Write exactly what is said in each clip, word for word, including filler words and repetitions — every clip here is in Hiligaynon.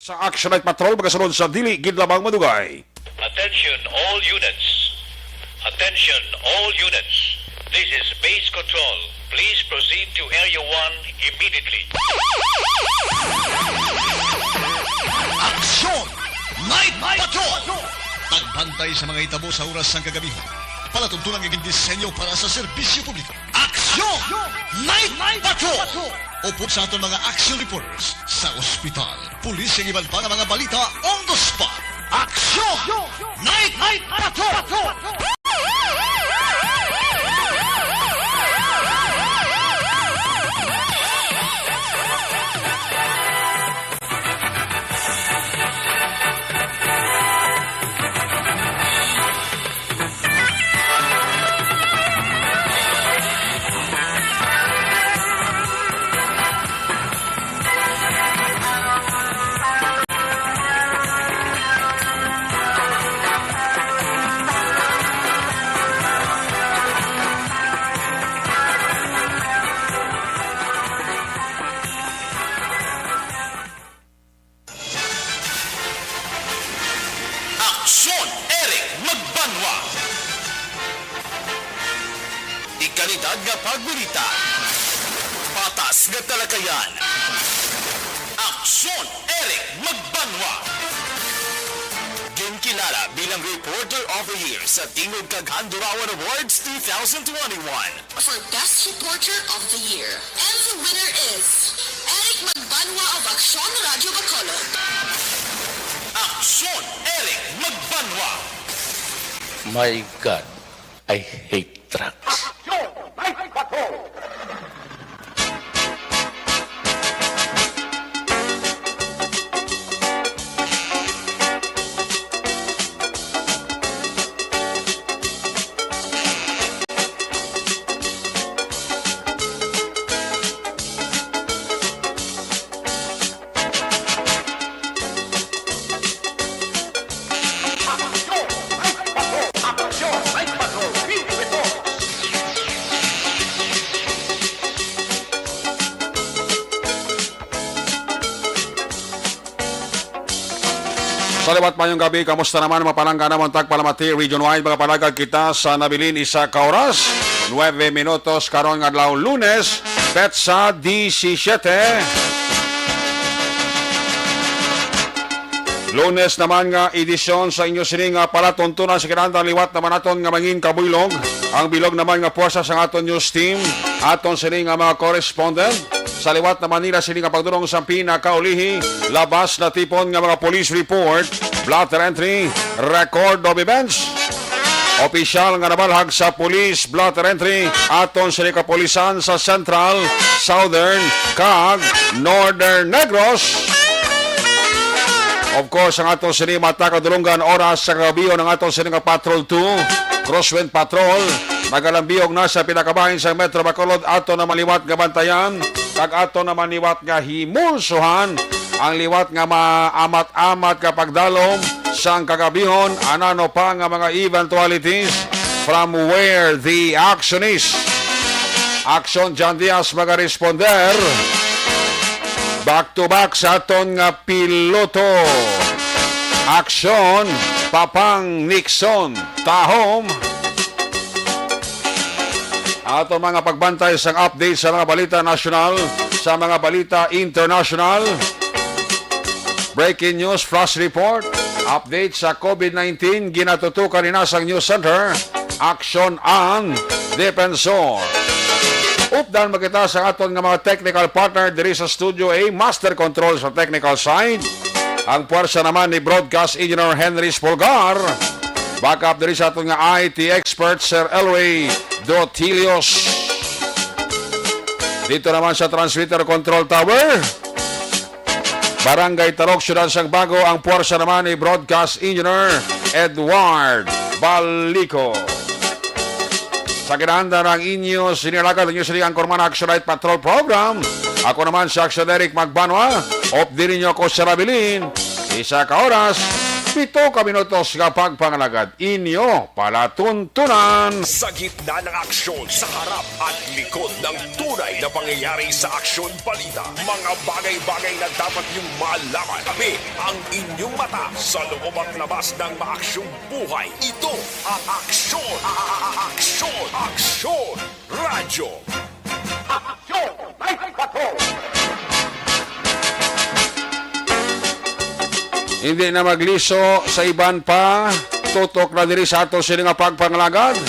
Sa Action Night Patrol, magasunod sa dili gid lamang madugay. Attention all units. Attention all units. This is base control. Please proceed to Area one immediately. Action Night Patrol! Pagbantay sa mga hitabo sa oras sang kagabi. Palatuntunan nga gindisenyo para sa serbisyo publiko. Action Night Patrol! Upod sa aton mga action reporters sa ospital, pulis, kag iban pa nga mga balita on the spot. Action Night Patrol! Aksyon, Eric Magbanwa. Dekalidad nga pagbalita. Patas nga talakayan. Aksyon, Eric Magbanwa. Ginkilala bilang Reporter of the Year sa Tingog kag Handurawan Awards two thousand twenty-one. For Best Reporter of the Year. And the winner is Eric Magbanwa of Aksyon Radio Bacolod. Aksyon, Eric Magbanwa. My God, I hate drugs. Aksyon, Night Patrol. Sa liwat, mayong gabi. Kamusta naman, mga palangga namon, tagpalamati region-wide, mga palagag kita sa nabilin isa ka oras, nuebe minutos, karon nga adlaw, Lunes, petsa disisiete. Lunes naman nga edisyon sa inyo sini nga palatuntunan sa kinahanglan. Liwat naman naton nga mangin kabuylog ang bilog naman nga puwersa sang aton news team, aton sini nga mga correspondent. Sa liwat naman nila sini nga pagdulong sa pinakaulihi, labas natipon nga mga police report, blotter entry, record of events. Opisyal nga nabalhag sa police blotter entry aton sini kapulisan sa Central, Southern, kag Northern Negros. Of course, ang aton sini mata kadulungan oras sa kagabi, ang aton sini nga Patrol two, Crosswind Patrol, nagalambihog na sa pinakabahin sa Metro Bacolod. Ato na maliwat nga bantayan, kag ato na maniwat nga himulsuhan ang liwat nga maamat-amat nga pagdalom sang kagabihon, anano pa nga mga eventualities from where the action is. Action John Diaz magaresponder. Back to back sa aton nga piloto. Action Papang Nixon Tahom. Ato mga pagbantay sang update sa mga balita nasyonal, sa mga balita internasyonal. Breaking news, flash report, update sa COVID nineteen, ginatutukan ni Nasang News Center, Action ang Defensor. Updan makita sa aton nga mga technical partner diri sa Studio A, master control sa technical side, ang puwersa naman ni Broadcast Engineer Henry Spolgar. Backup diri sa aton nga I T expert, Sir Elway Dotilios. Dito naman sa transmitter control tower, Barangay Tarok, Siyudad sang Bago, ang puwersa naman ni Broadcast Engineer Edward Balico. Sa kinahanglan ang inyo sini alagad, inyo sini ang Korman Action Night Patrol Program. Ako naman si Action Eric Magbanwa. Updi ninyo ako sa Rabilin. Isa ka oras. pito ka minutos nga pagpangalagad, inyo palatuntunan. Sa gitna ng aksyon, sa harap at likod ng tunay na pangyayari sa aksyon balita, mga bagay-bagay na dapat niyong malaman. Tabi ang inyong mata sa loob at labas ng maaksyong buhay. Ito ang aksyon, a-, a-, a-, aksyon, aksyon, radyo. Aksyon! Hindi na magliso sa iban pa. Tutok na diri sa ato sini nga pagpangalagad.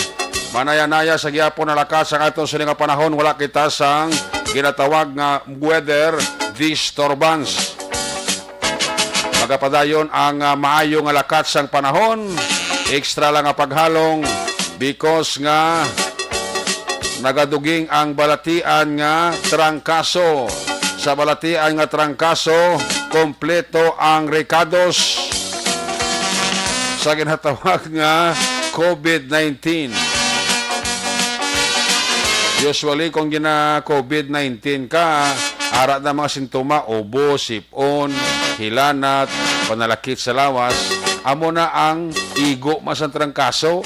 Manaya-naya sa gihapon na lakas ang ato sini nga panahon, wala kita sang ginatawag nga weather disturbance. Magapadayon ang, ah, maayo nga lakat sang panahon. Extra lang nga paghalong because nga nagaduging ang balatian nga trangkaso. Sa balatian nga trangkaso, kompleto ang rekados sa ginatawag nga covid nineteen. Usually, kung gina-covid nineteen ka, ara na mga sintoma, ubo, sip-on, hilanat, panalakit sa lawas, amo na ang igo man sang trangkaso.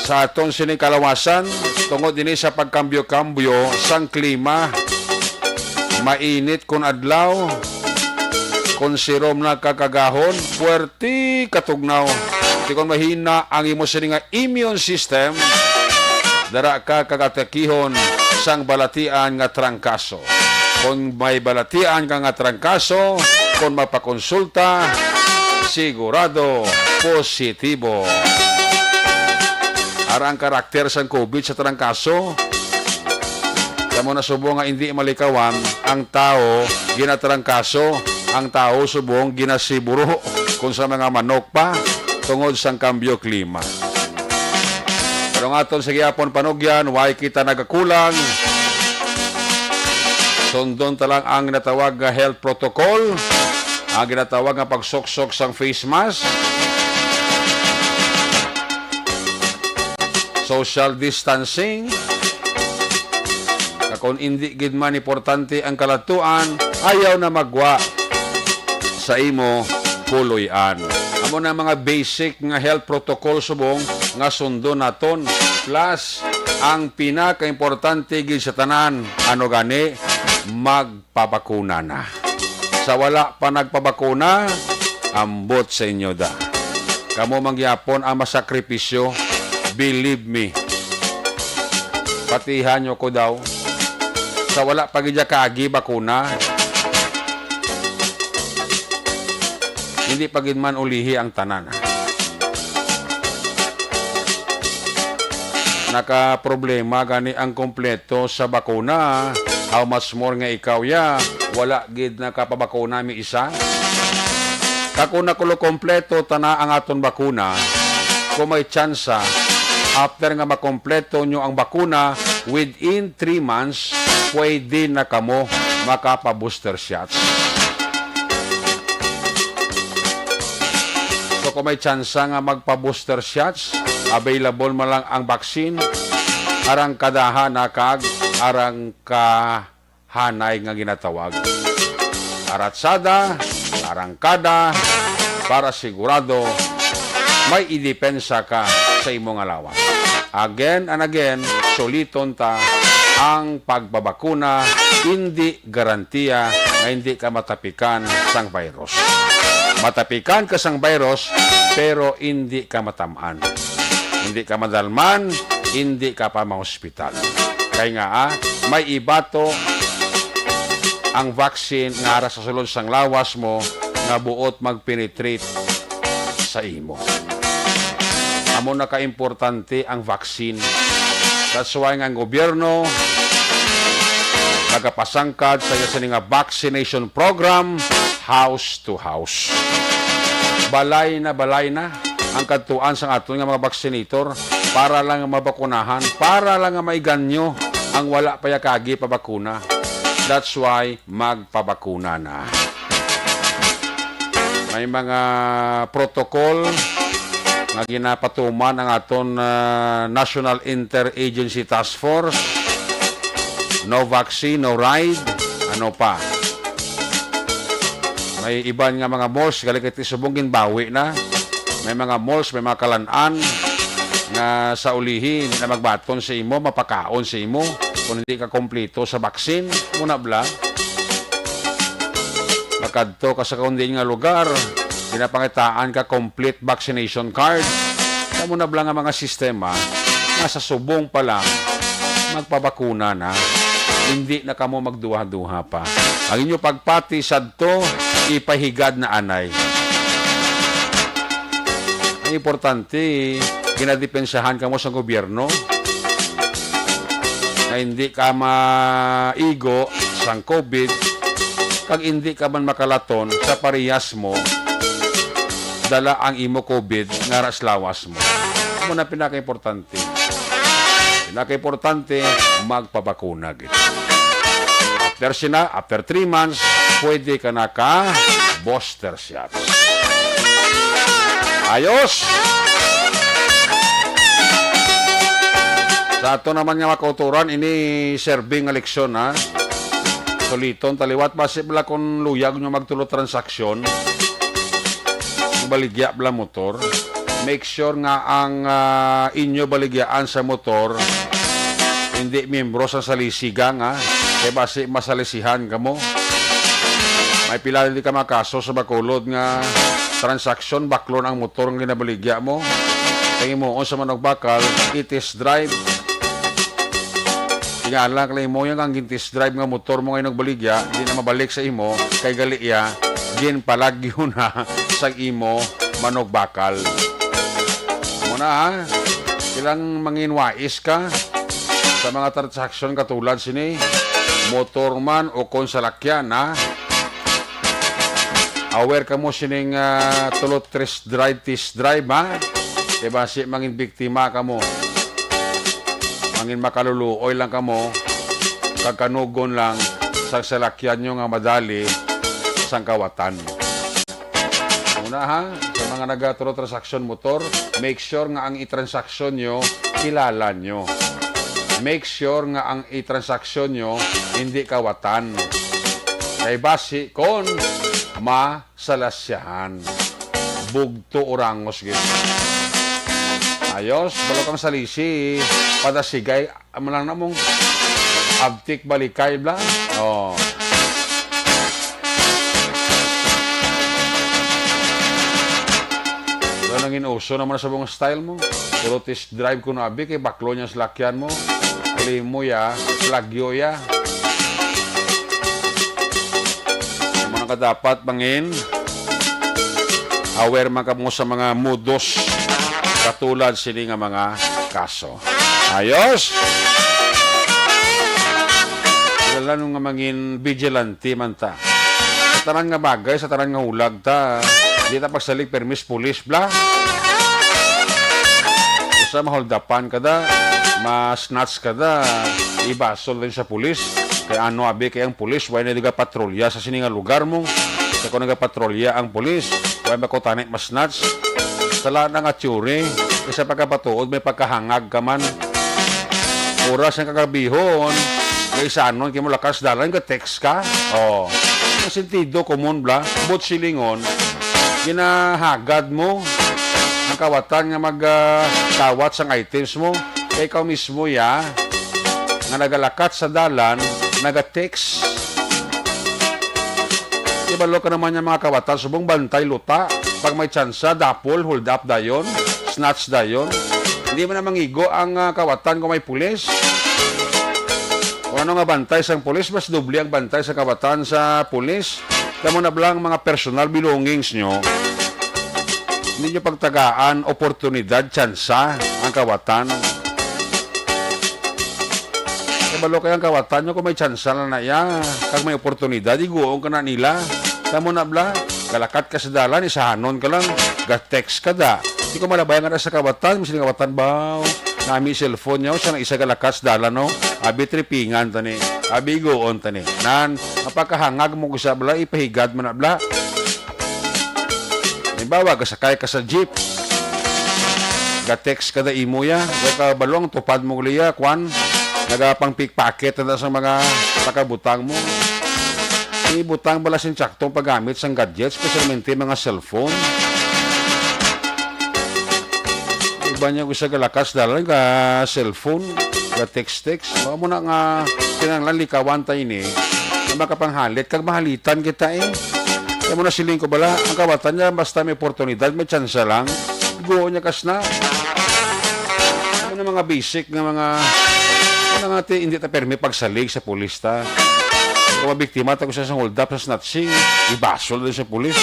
Sa aton sini kalawasan, tungod ini sa pagkambyo-kambyo sang klima, mainit kon adlaw, kon sirom na kagahon, puwerte katugnaw. Ti kon mahina ang imo sini nga immune system, dara ka kagatakihon sang balatian nga trangkaso. Kon may balatian ka nga trangkaso, kon mapakonsulta, sigurado positibo. Ara ang karakter sang covid sa trangkaso. Kamo na subong nga indi malikawan, ang tawo ginatrangkaso, ang tawo subong ginasiburo, kung sa mga manok pa, tungod sang kambyo klima. Pero ang aton sa gihapon panugyan, way kita nagakulang. Sundon ta lang ang ginatawag nga health protocol, ang ginatawag nga pagsuksok sang face mask, social distancing, kag kon indi gid man importante ang kaladtuan, ayaw na magwa sa imo puloy-an. Amo na mga basic nga health protocol subong nga sundon naton. Plus, ang pinakaimportante gid sa tanan, ano gani, magpabakuna na. Sa wala pa nagpabakuna, ambot sa inyo da. Kamo man gyapon ang masakripisyo, believe me. Patihan nyo ko daw. Sa wala pa gid ya kaagi bakuna, hindi pa gid man ulihi ang tanan. Nakaproblema gani ang kompleto sa bakuna. How much more nga ikaw ya, wala gid nakapabakuna mi isa? Kag kon nakulo kompleto tana ang aton bakuna, kung may tsansa, after nga makompleto nyo ang bakuna, within three months, pwede na kamo makapa-booster shots. So, kung may tsansa nga magpa-booster shots, available man lang ang vaccine, arangkadaha na kag arangkahanay nga ginatawag. Aratsada, arangkada, para sigurado may idepensa ka sa imo nga lawas. Again and again, suliton ta, ang pagbabakuna indi garantiya nga hindi ka matapikan sang virus. Matapikan ka sang virus, pero indi ka matam-an. Indi ka madalman, indi ka pa maospital. Kay nga, ah, may ibato ang vaccine nga ara sa sulod sang lawas mo nga buot magpenetrate sa imo. Amo na kaimportante ang vaccine. That's why nga ang gobyerno nagapasangkad sa iya sini nga vaccination program, house to house. Balay na balay na ang kadtuan sang aton nga mga vaccinator para lang mabakunahan, para lang nga maiganyo ang wala pa ya kaagi pabakuna. That's why magpabakuna na. May mga protocol nga ginapatuman ang aton, ah, National Interagency Task Force. No vaccine, no ride. Ano pa? May iban nga mga malls, gali kay ti subong ginbawi na. May mga malls, may mga kalan-an nga sa ulihi, hindi na magbaton sa imo, mapakaon sa imo, kung hindi ka kompleto sa vaccine. Muna bla, makadto ka sa kaundian nga lugar, ginapangitaan ka complete vaccination card. Sa muna bla nga mga sistema, nga sa subong pa lang, magpabakuna na. Hindi na kamo magduha-duha pa. Ang inyo pagpati sadto, ipahigad na anay. Ang importante, ginadepensahan kamo sa gobyerno nga hindi ka maigo sang COVID, kag hindi ka man makalaton sa parehas mo, dala ang imo COVID nga ra sa lawas mo. Amo na pinakaimportante. Pinakaimportante, magpabakuna gid. After sina, after three months, pwede ka naka booster shots. Ayos! Sa ato naman nga mga kauturan, ini serving nga leksyon, ha. Suliton ta liwat, basi bala kung luyag nyo magtulo transaksyon, baligya bala motor. Make sure nga ang, ah, inyo baligyaan sa motor hindi miyembro sa salisigang, ha. Kay basi masalisihan kamo. May pila di ka makaso sa Bacolod nga transaksyon, baklon ang motor nga ginabaligya mo. Kay himuon sa Manok Bakal, i-test drive. Tingala ka lang mo, yan ang gin-test drive nga motor mo nga inugbaligya, di na mabalik sa imo, kay gali iya, ginpalagyo na sa imo Manok Bakal. Muna, ha? Kailang mangin wais ka sa mga transaksyon katulad sini, motor man o kon salakyan, ha? Aware kamo sining, ah, tulo test drive, test drive, ha? Kay basi mangin biktima kamo. Mangin makaluluoy lang kamo, kag kanugon lang sang salakyan nyo nga madali sang kawatan. Una, ha, sa mga nagatulo transaksyon motor, make sure nga ang itransaksyon nyo kilala nyo. Make sure nga ang itransaksyon nyo hindi kawatan. Kay basi kon ma salasyahan. Bugto o rangos gid. Ayos, balo kang salisi, padasigay, amo lang na mong abtik balikay bla. Oh. Wala nang inuso naman sa buong style mo. Puro test drive ko na abi kay baklo niya sa lakyan mo. Limo ya, plagyo ya. Ang mga dapat mangin, aware man kamo sa mga modus katulad sini nga mga kaso. Ayos! Kilala nung nga mangin vigilante man ta. Sa tanan nga bagay, sa tanan nga hulag ta, di ta pagsalig permis pulis, bla. Sa maholdapan ka da, ma-snatch ka da, ibasol din sa pulis. Kay ano abi kay ang pulis, wala na nagapatrolya sa sini nga lugar mo. Sa kung nagapatrolya ang pulis, wala ba ko tani ma-snatch? Sala na nga theory, isa pagkapatuod may pagkahangag ka man. Oras ang kagabihon, may isanon kay mo lakas dalan, ga-text ka. Oh. Ang sentido, common bla, but silingon, ginahagad mo ang kawatan nga mag, ah, kawat sang items mo. Kay ikaw mismo, ya, nga nagalakat sa dalan, naga-text. Ibalo ka naman yung mga kawatan, subong bantay luta. Pag may tsansa, dapol, hold up dayon, snatch dayon. Hindi man na mangigo ang, ah, kawatan kung may pulis. Kung ano nga bantay sang pulis, mas doble ang bantay sa kawatan sa pulis. Kamo na bala ang mga personal belongings nyo. Hindi nyo pagtagaan oportunidad, tsansa ang kawatan. Kabalo kay ang kawatan nyo kung may tsansa na na iya, kag may oportunidad, iguon ka na nila. Kamo na bala, galakat ka sa dalan, isahanon ka lang, ga-text ka da. Di ko malabay nga na sa kawatan, misin kawatan ba, nami cellphone niya, siya na isa galakat sa dalan, no? Abi tripingan tani, abi iguon tani. Nan, mapakahangag mo ko sa bala, ipahigad mo na bala. Halimbawa, gasakay ka sa jeep. Ga-text ka da imo ya. Kaya ka balong tupad mo liya, kwan. Nagapang pickpocket na sa mga nakabutang mo. Ibutang bala sing tsaktong paggamit sang gadget, especialmente mga cellphone. Iban niya kung sa galakas dalan ka cellphone, ka text-text. Mao mo na nga kinahanglan likawan ta ini. Nga makapanghalit kag mahalitan kita eh. Kaya mo na siling ko bala, ang kawatan niya basta may oportunidad, may tsansa lang. Guo niya kas na. Ano na mga basic nga mga, ano nga ti, hindi ta permi pagsalig sa pulis ta. Kung mabiktima ta ko sa isang hold up sa snatching, ibasol din sa pulis.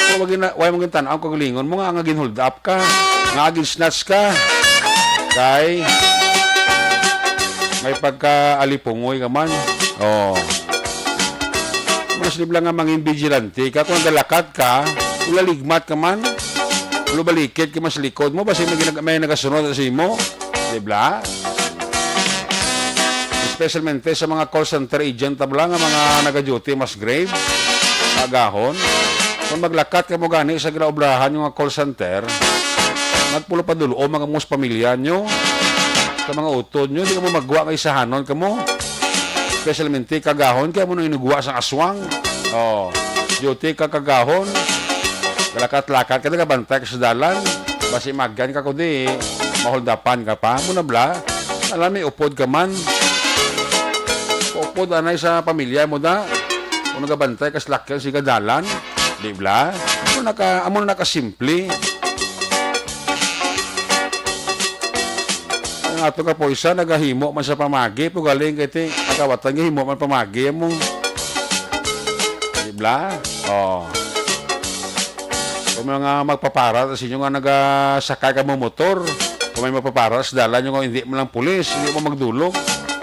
Kung wag na, wag mong tan-aw kagalingon mo nga nga gin-hold up ka, nga gin-snatch ka. Kay, may pagka-alipungoy ka man. Oh. Mas libla nga mangin vigilante ka kung nagalakat ka, ulaligmat ka man. Lubalikit ka mas likod mo, basi may, ginag- may nagasunod sa imo. Di ba? Especialmente sa mga call center agent, tabla nga mga nagaduty, mas grave, agahon. Kung maglakat ka mo gani sa ginaobrahan yung mga call center, nagpulo pa dulo, mga mo sa pamilya nyo, sa mga utod nyo, di ka mo magwa nga isahanon ka mo. Especialmente kagahon, kaya mo nang inugwa sa aswang. Oh, duty ka kagahon. Lakat-lakat ka, nagabantay ka sa dalan. Basi magyan ka, kundi mahuldapan ka pa. Muna bla, alam, may upod ka man. Upod anay sa pamilya mo da. Kung nagabantay ka sa lakyan, siga dalan. Di bla? Amo na ka, amo na ka simple. Ang ato ka puwersa, nagahimo man sa pamagi, pugaling kay ti, ang kawatan gahimo man pamagi mo. Di bla? Oh. Kung mga magpapara sa inyo nga nagasakay ka mo motor, kung may magpapara sa dalan nyo nga hindi mo lang pulis, hindi mo magdulog.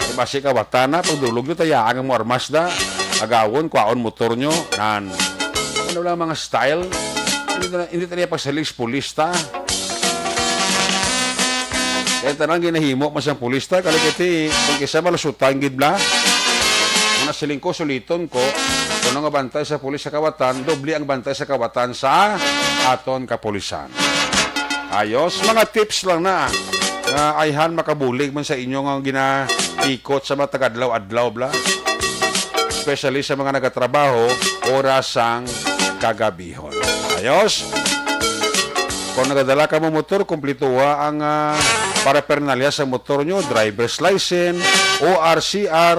Di ba si kawatan na, pagdulog nyo, tayaan ang mo armas da. Agawon, kwaon motor nyo. Nan. Ano lang mga style? Hindi na, hindi na pagsalig sa pulis ta. Kaya tanang ginahimo man sang pulis ta, kalikiti, kung kisa malusutan gid bla. Muna siling ko, suliton ko, kung nga bantay sa pulis sa kawatan, doble ang bantay sa kawatan sa aton kapulisan. Ayos, mga tips lang na nga ayhan makabulig man sa inyo nga ginaikot sa mga tagadlaw-adlaw bla. Especially sa mga nagatrabaho oras sang kagabihon. Ayos? Kung nagadala ka mo motor, kumplituha ang ah, paraphernalia sa motor nyo, driver's license, O R C R.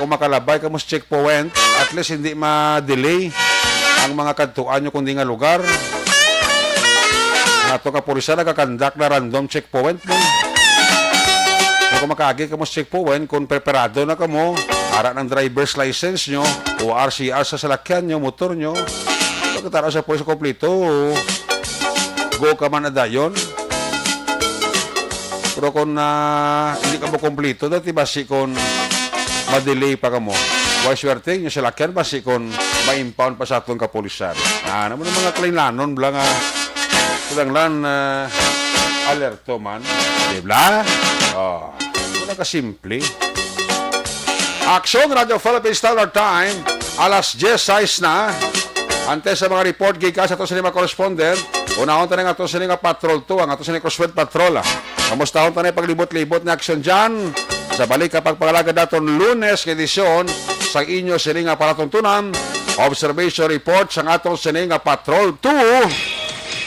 Kung makalabay ka mo sa checkpoint, at least hindi ma-delay ang mga kadtuan nyo kundi nga lugar. Ang ato kapulisan nagakandak na random checkpoint mo. Kung makaagi ka mo sa checkpoint, kung preparado na ka mo, ara ng driver's license nyo, O R C R sa salakyan nyo, motor nyo, pagkatara sa pulis kompleto, go ka man na dayon. Pero kung ah, hindi ka mo kompleto, dati basi kung ma-delay pa ka mo, way swerte nyo salakyan, basi kung ma-impound pa sa atong kapulisan. Ah, naman ang mga kalinlanon, bla nga, kailangan ah, alerto man. Di bla? Oh, ito na kasimple. Aksyon, Radyo Philippine Standard Time, alas diyes sais na. Antes sa mga report gikan sa ato sini mga correspondent, unahon tayo nga ato sini nga Patrol two, ang ato sini Crossword Patrol. Ah. Kamustahon tayo paglibot-libot na aksyon dyan. Sa balik ka pagpangalagad naton Lunes nga edisyon sa inyo sini nga palatuntunan, observation report sa ato sini nga Patrol two.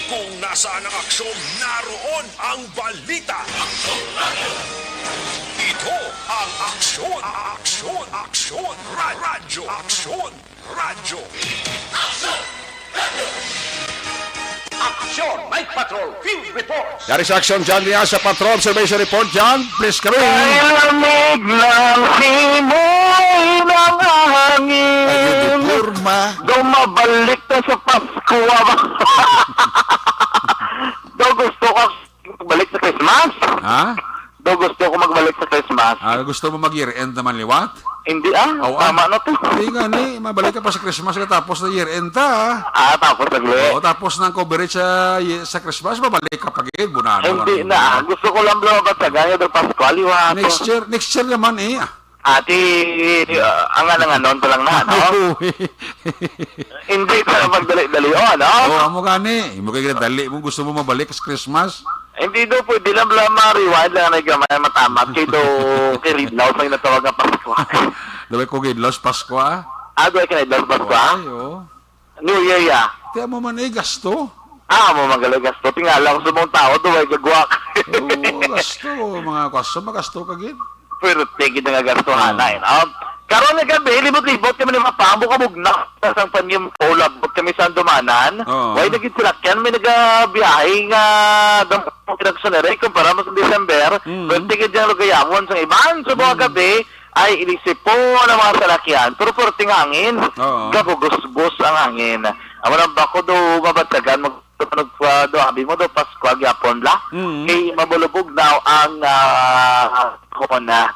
Kung nasaan ang aksyon, naroon ang balita. Ito ang aksyon, aksyon, aksyon, ra- radyo, aksyon, radyo. Aksyon, Night Patrol, Field Report. Dari sa aksyon dyan niya sa Patrol Observation Report dyan. Please kami. Ay, lamig ng simoy ng hangin. Ay, uniforma. Daw mabalik na sa Pasko, ah. Daw gusto ka magbalik sa Christmas? Ha? Daw gusto ko magbalik sa Christmas. Ah, gusto mo mag-year-end naman liwat? Hindi, ah. Oh, ah. Tama na to. Hindi nga ni, mabalik ka pa sa Christmas katapos na year-end ta, ah. Ah, tapos na, gle. Oo, tapos ng coverage sa, sa Christmas, mabalik ka pa gid, bunano. Hindi na, ah. Gusto ko lang daw mapatsagan yung Pasko, liwat. Next year, next year naman eh. Ati, ah, ang nga nang anon pa lang na, no? Hindi ka na pagdali-dali, oh, no? Oo, amo gani. Imo kay dali mo, gusto mo mabalik sa Christmas? Hindi daw, pwede lang bala ma-rewind lang na gamay, matamat kay do kay Ridlaw sa ginatawag nga Pasko. Daw ko Ridlaw sa Pasko, ah? Ah, duha ka na idol, Pasko, ah? Why, oh? New Year, ya. Kaya mo man eh, gasto. Ah, mo man gali gasto. Tingala ko sa mga tao, duha ka gagwa. Oo, gasto. Mga kwasa, magasto ka gid. Pero tigid nga gastuhan na, eh, no? Karon nga gabi, libot-libot kami ni Mapang, bukabog na. Sa sang panyimpo, labot kami sa Andumanan. Oo. Way na gid salakyan, may nagabiyahe nga damo pinagsunere kumpara mo sa December. Mm. Pero tigid yung lugayamon sa iban. Sa mga Mm. gabi, ay ilisipon ang mga salakyan. Pero perting hangin, Oo. gabugusgos ang hangin. Amo nang bako do mabatyagan mo, ano, pa, do, abi mo do, Pasko gyapon la. Mm. Kay mabulubog na ang, ah, kon, ah,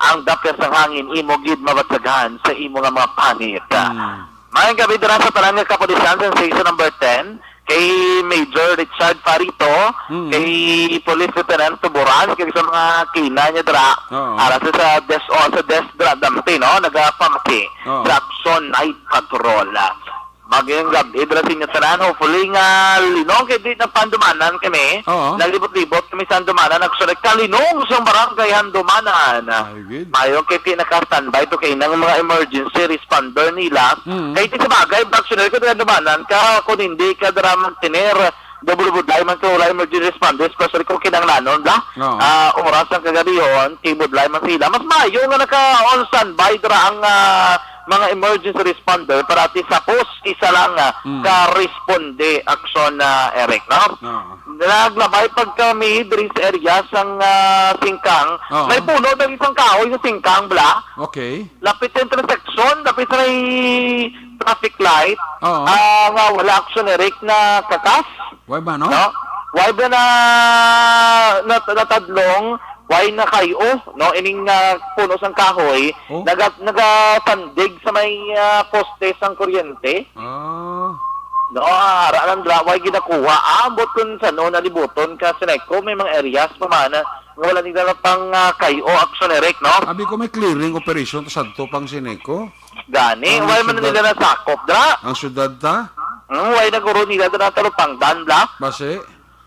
ang dapyas sang hangin imo gid mabatyagan sa imo nga mga panit. Mm. Maayong gabi dira sa tanan nga kapulisan, sa Station Number ten, kay Major Richard Farito, Mm. kay Police Lieutenant Tuburan, kay sa mga kina niya dira, Oo. ara sa, sa desk, o sa desk dira, dampi, no? Nagapamati Oo. sa Action Night Patrol. Maayong gabi dira sa inyo tanan, hopefully nga linong kay di na pa Andumanan kami. Oo. Naglibot-libot kami sa Andumanan, nagsulat ka linong sa barangay Andumanan. Ay, good. Mayo kay ti naka-standby to kay nang mga emergency responder nila. Mm. Kay ti sa bagay, Brad Sunel, kung nagdumanan ka, kung hindi ka dira magtener, double budlay man ka wala emergency responder, especially kung kinahanglanon, bla? Oo. Ah, oras ang kagabihon, kay budlay man sila. Mas mayo nga naka-on standby dira ang, ah, mga emergency responder para ti sa post isa lang, ah, Mm. ka responde aksyon, ah, Eric, no? Oo. Naglabay pag kami diri sa area sang, ah, Singkang. Oo. May puno daw isang kahoy sa Singkang, bla. Okay. Lapit sa intersection, lapit sa may traffic light. Oo. Ah, nga wala action, Eric, na kakas. Why ba, no? No? Why ba na nat-, natadlong? Why na kayo, no? Ining, ah, puno sang kahoy, Oh. naga-, nagasandig sa may, ah, poste sang kuryente. Ah. No, ara lang dra, why ginakuha? Ah, ambot kun sa no, nalibuton ka, Sineco, may mga areas pa man, ah, nga wala nila pang, ah, kayo action, Eric, no? Abi ko may clearing operation to sadto pang Sineco. Gani, Ang why man syudad nila nasakop, dra? Ang syudad ta? Hmm, why na guro nila dra talupangdan, bla? Basi?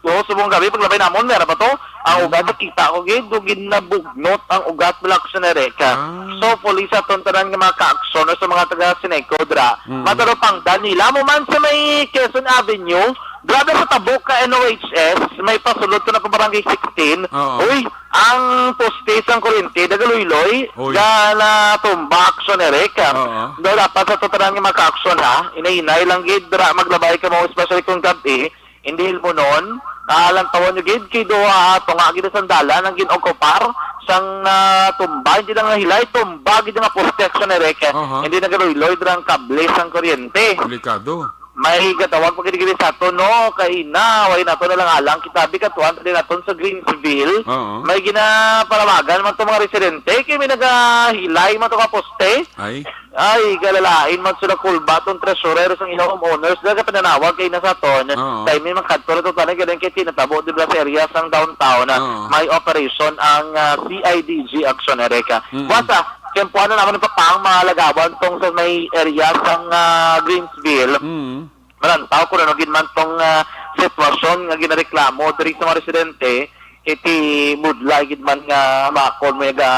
Oo, subong gabi, paglabay namon, meron pa to. Ang Hmm. ugat, nakita ko, gid, do gid nabugnot ang ugat, bla, action, Eric. Ah. So, police aton tanan nga mga ka-action o sa mga taga Sineco, dra. Hmm. Matalupangdan nila mo man sa may Quezon Avenue, grabe sa tabok ka N O H S, may pasulod to na pa Barangay sixteen. Oo. Uy, ang poste sang kuryente, nagaluy-loy, Uy. ga natumba, action, Eric. Oo. Daw dapat sa totoran nga maka-action, ha? Inay-inay lang gid, dra, maglabay ka mo, especially kung gabi, hindi mo nun, ah, lantawon nyo gid, kay do, ah, tunga gid sa dalan ang gin-okupar sang, ah, tumba, hindi lang hilay, tumba gid nga poste, action, Eric. Aha. Hindi nagaluy-loy, dra, ang kable sang kuryente. Delikado. May gatawag pa gid sa ato, no? Kay na, way nato na lang alang kita, bi katuan pa din naton sa Greensville. Oo. May ginapalawagan man to mga residente, kay may nagahilay man to ka poste. Ay. Ay, kalalain man sila kulba tong treasurer sang ila homeowners. Daga pinanawag kay na sa aton. Oo. Kay may makadto na to tanan, ganun kay tinatabo, di ba, sa area sang downtown na Oo. may operation ang, ah, C I D G Action Area. Mm. Basta, tiyempuhan na naman ang papang mga lagawan tong sa may area sang, ah, Greensville. Mm. Malantaw kung ano gid man tong, ah, sitwasyon nga ginareklamo diri sa mga residente, iti budlay gid man nga makon mo nga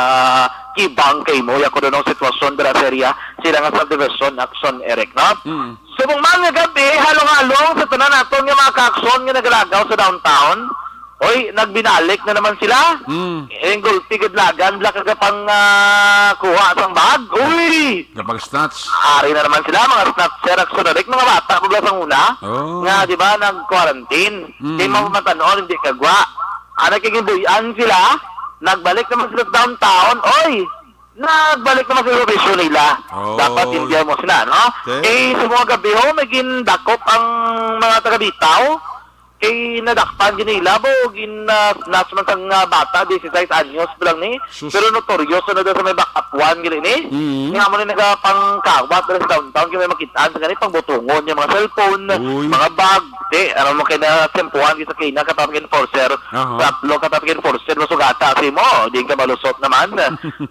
kibang kay mo, ya kuno nung sitwasyon dira sa area, sila nga subdivision action, Eric, no? Mm. Subong man nga gabi, halong-halong sa tanan naton nga mga ka-action nga nagalagaw sa downtown. Oy, nagbinalik na naman sila. Mm. Ang gulpi gid lagan, bla, kaga pang, ah, kuha sang bag. Uy! Kapag snatch. Ari na naman sila, mga snatcher, action, Eric, mga bata pa bla sang una. Oh. Nga, di ba, nag-quarantine. Mm. Di mo matanon, hindi kagwa. Ana kay ginbuy-an sila, nagbalik naman sila sa downtown. Oy, nagbalik naman sila sa bisyo nila. Oh. Dapat hindi mo sila, no? Okay. Eh, sa mga gabi ho, may gindakop ang mga taga-Bitaw. Kay nadakpan gid nila, bo, gin, ah, snatch man sang, ah, bata, dieciséis anyos pa lang ni. Sus. Pero notorious na daw sa may back up one gid ni. Mm. Nga mo ni nagapangkawat diri sa downtown, kay may makit-an sa gani, pangbutungon yung mga cellphone, Uy. mga bag, di, ano mo kay na tempuhan sa kina ka traffic enforcer, Aha. tatlo ka traffic enforcer, masugata si mo, di ka malusot naman.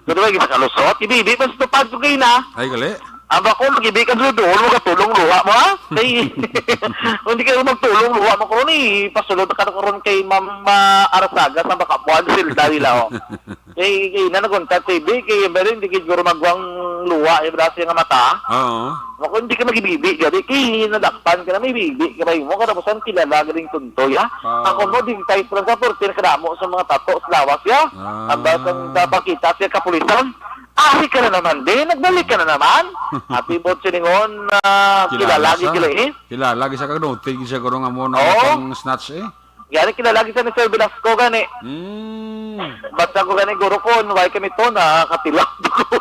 Pero may isa ka lusot, ibibi pa sa tupad ko kina. Ay, gali. Aba ko, mag-ibi ka doon, doon mo katulong luha mo, ha? Kay, kung di ka magtulong luha mo, karon eh, pasulod ka na karon kay Ma'am, ah, Arasaga sa Bakapuan, silda nila, oh. Kay, kay na nagunta, T V, kay, pero hindi kay siguro magwang luwa, yung braso nga mata. Oo. Ako, hindi ka magibibi, gani, kay nadakpan ka na, may bibi ka ba mo? Katapusan, kilala galing tuntoy, ha? Oo. Ako mo, di type lang sa forty, nakadamo sa mga tato sa lawas, ya. Ah. Ang basang sa pakita siya kapulisan. Ari ka na naman, di? Nagbalik ka na naman? Happy birthday ningon, ah, kilala, kilala sa, gid, eh. Kilala, gid sa kagnote, gid sa guro nga mo na Oo. pang snatch, eh. Gani, kilala gid sa ni Sir Velasco gani. Mm. Basta ko gani, guro ko, why kami to, nakakatilaw ko.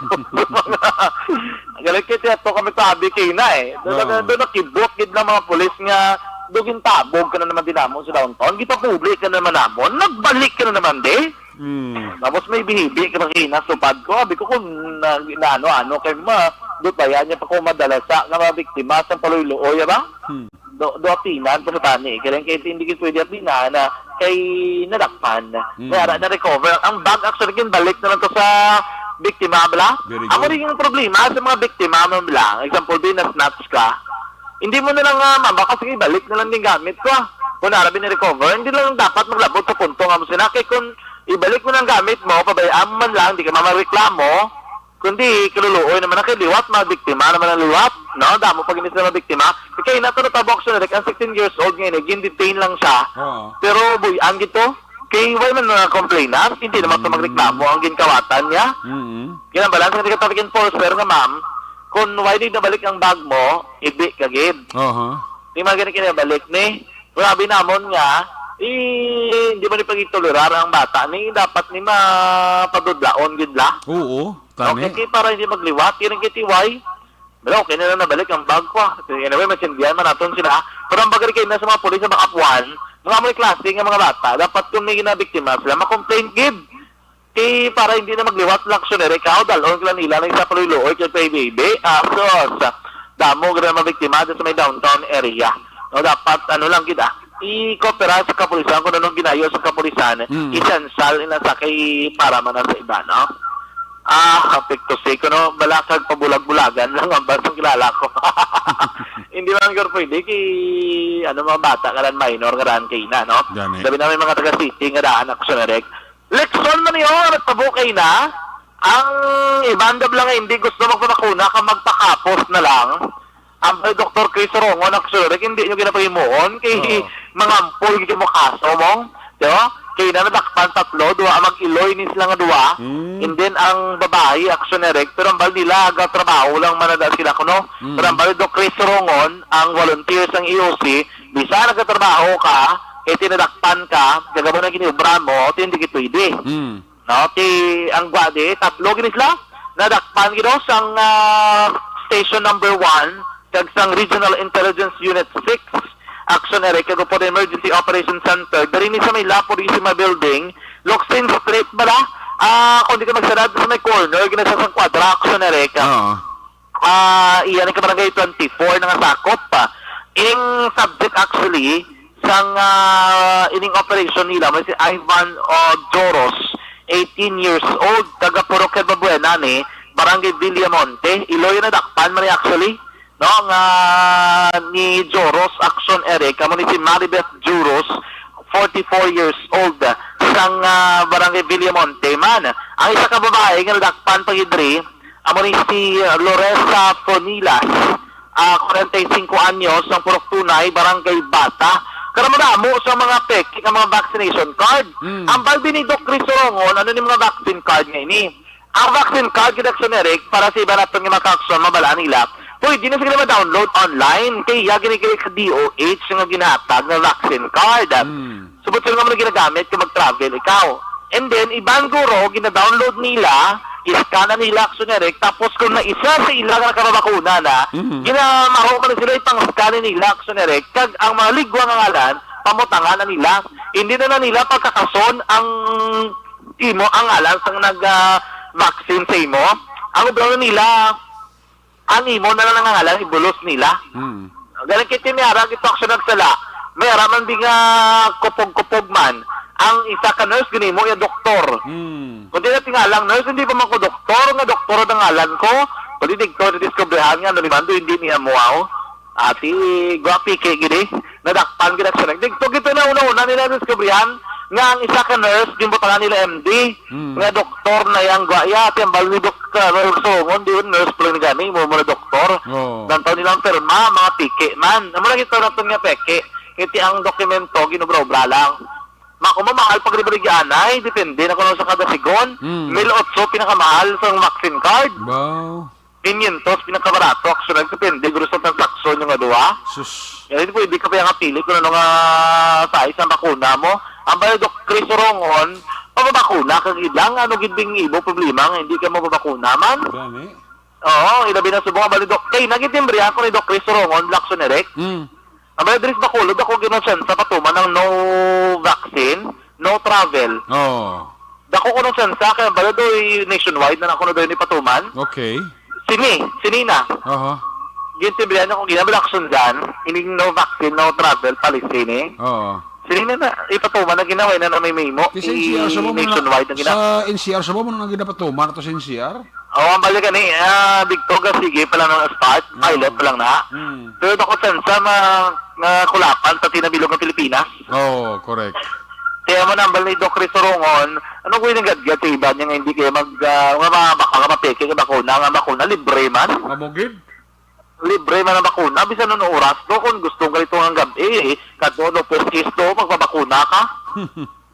Gani, kaya tiyato kami tabi kay na eh. Doon, Oo. doon, doon nakibot gid ng mga pulis nga, "Do, gintabog ka na naman din namon sa downtown. Gipapuli ka na naman namon. Nagbalik ka na naman, di." Mm. Tapos may bihibi ka na kina, supad ko. Abi ko kung na, na ano-ano kay ma, do, baya niya pa ko madala sa nga mga biktima sa paluy-luoy, ba? Hmm. Do, do apinan pa sa tani. Kaya kay hindi gid pwede apinan na kay nadakpan. Mm. May ara na recover. Ang bag actually ginbalik na lang to sa biktima, bala. Very Amo good. Rin yung problema sa mga biktima, man, bala. Example, din na-snatch ka. Hindi mo na lang, ah, mabaka, sige, balik na lang din gamit ko, ah. Kung narabi ni recover, hindi lang dapat maglabot sa punto nga mo sila. Kay kung ibalik mo lang gamit mo, pabayaan mo man lang, di ka mamareklamo, kundi kaluluoy naman ang kay liwat, mga biktima naman ang liwat, no? Damo pag hindi sila mga biktima. Kay na to natabok siya, like, ang sixteen years old ngayon, eh, gin-detain lang siya. Oo. Pero, buy-an gito, kay why man mga complainant, hindi naman to Mm. magreklamo ang ginkawatan niya. Mm. Kaya ang balance ng traffic enforcer nga, ma'am, kung why di nabalik ang bag mo, ibi ka gid. Aha. Di man gani kinabalik ni. Grabe namon nga, eh, hindi man ipagitolerar ang bata ni, dapat ni mapadudlaon gid la. Oo, tani. Okay, kay para hindi magliwat, yun ang kitiway. Pero okay na lang nabalik ang bag ko, ah. Anyway, masindihan man naton sila. Pero ang bagay kay na sa mga pulis sa Bakapuan, mga amoy klase nga mga bata, dapat kung may ginabiktima sila, makomplain gid. Kay para hindi na magliwat ang aksyon, eh, ikaw, dalon ka lang nila na isa paluy-luoy kay Pay Baby. Ah, sus. Damo gid ang mabiktima dyan sa may downtown area. No, dapat, ano lang gid, ah, i-cooperate sa kapulisan kung anong ginayo sa kapulisan, Mm. isensyal nila sa kay para man na sa iba, no? Ah, apekto si, kuno, balakag pabulag-bulagan lang ang basang kilala ko. Hindi man gid pwede kay, ano, mga bata, karan minor, karan kay na, no? Gani. Sabi na may mga taga-city nga daan, aksyon, Eric. Lekson man niyo nga nagtabo kay na, ang iban dab lang nga hindi gusto magpabakuna ka magpakapos na lang. Ang kay Doktor Chris Rongon, actually, hindi nyo ginapahimuon kay Oo. mangampol gid mo kaso mo. Di ba? Kay na nadakpan tatlo, duha mag-iloy ni sila nga duha. Mm. And then ang babae, action direct, pero ang bal nila, aga trabaho lang manada sila kuno. Mm. Pero ang bal Doc Chris Rongon, ang volunteer sang E O C, bisa nagatrabaho ka, kay tinadakpan ka, gagamo na giniobra mo, ito hindi gid pwede. Mm. No, ti ang gwadi, tatlo gini sila. Nadakpan gid sang, ah, Station Number One kag sang Regional Intelligence Unit Six, Action Area kag upod Emergency Operations Center diri ni sa may La Purisima Building, Locsin Street bala. Ah, kung di ka magsarado sa may corner, gina sa sang kwadra, Action Area ka. Oo. Ah, iya ni ka barangay twenty-four na nga sakop, ah. Ing subject actually sang, ah, ining operation nila, may si Ivan, ah, Joros, eighteen years old, taga Purok Herbabuena ni, Barangay Villamonte. Iloy na dakpan man ni actually, no, nga ni Joros Action Eric, amo ni si Maribeth Joros, forty-four years old, sang, ah, Barangay Villamonte man. Ang isa ka babae nga nadakpan pa gid diri, amo ni si Loresa Fonilas, ah, kwarenta y singko anyos, ang Purok Tunay, Barangay Bata. Karon madamo sa mga peke nga mga vaccination card. Mm. Ang balbi ni Doc Chris Rongon, ano ni mga vaccine card nga ini? Ang vaccine card, gid Action Eric, para sa iba naton nga mga ka-action, mabalaan nila, pwede na sila ma-download online. Kay iya gini kay sa D O H nga ginhatag nga vaccine card. Mm. Subot sila nga mo ginagamit kung mag-travel ikaw. And then, iban guro, gina-download nila, i-scan na nila, Action Eric, tapos kung naisa sa ila nga nakababakuna na, Mhm. ginamaro man sila, ipang-scan nila, Action Eric, kag ang mga ligwa nga ngalan, pamutangan na nila. Hindi na, na nila pagkakason ang imo, ang ngalan sang nag, ah, vaccine sa imo. Ang obra na nila, ang imo na lang nangangalan, ibulos nila. Mm. Galing kay Timiara, gito ako siya nagsala. May ara man di nga kupog-kupog man. Ang isa ka nurse, ginimo iya doktor. Mm. Kung di na tingalang nurse, hindi pa man ko doktor, nga doktor ang ngalan ko. Kundi digto na diskubrihan nga, ano ni Mando, hindi niya mo, aw. Ati, gwapi kay gini. Nadakpan gid siya. Digto gito na una-una nila diskubrihan nga ang isa ka nurse, ginbutangan nila M D, Mm. nga doktor na yang gwa. Ya, ati, ang balo ni Dok sa Sorsogon, di yun, nurse pa lang gani, mo muna doktor. Oo. Lantaw nilang pirma, mga peke man. Amo lagi to naton nga peke. Kaya ti ang dokumento, ginubra-ubra lang. Mako mo, mahal pag ribarigianay, depende na kuno sa kada sigon. Mm. Mil otso pinakamahal sa vaccine card. Wow. Quinientos pinakabarato, actually, depende guro sa transaksyon yung nga duha. Sus. Kaya hindi pwede ka pa yung apili kung ano nga size ang bakuna mo. Ang bayo, Doc Chris Rongon, pababakuna ka gid lang, ano gid bing ibo problema nga hindi ka mababakuna man? Gani. Oo, ilabi na subong ang bali, Doc. Kay nagitimbre ako ni Doc Chris Rongon, Lacson Eric. Mm. Ang bayo, diri sa Bacolod, ako ginusyan sa patuman ng no vaccine, no travel. Oo. Dako ko nung tsansa, kaya bala doy nationwide na ako na doy ni patuman. Okay. Sini, sini na. Aha. Gintimbrihan ako, ginabalakson dyan, ining no vaccine, no travel policy ni. Oo. Sini na na, ipatuman na ginawa na na may memo. Ti sa N C R sa mo mo na, nationwide na gina- sa N C R sa mo mo na ginapatuman ato sa N C R? Oo, ang balik ka ni, ah, Big Toga, sige pa lang ng asphalt, Oo. Pilot pa lang na. Hmm. Pero dako tsansa, ma-, makulapan, pati na bilog ng Pilipinas. Oo, correct. Kaya mo nambal ni Doc Rizzo Rongon, ano ko yung gadgad sa iba niya nga hindi kayo mag, ah, nga mga baka nga mapeke nga bakuna, nga bakuna, libre man. Amo gid? Libre man ang bakuna, bisan nun oras to, kung gusto ka rito ng gabi, eh, kadto, no, first case to, magpabakuna ka.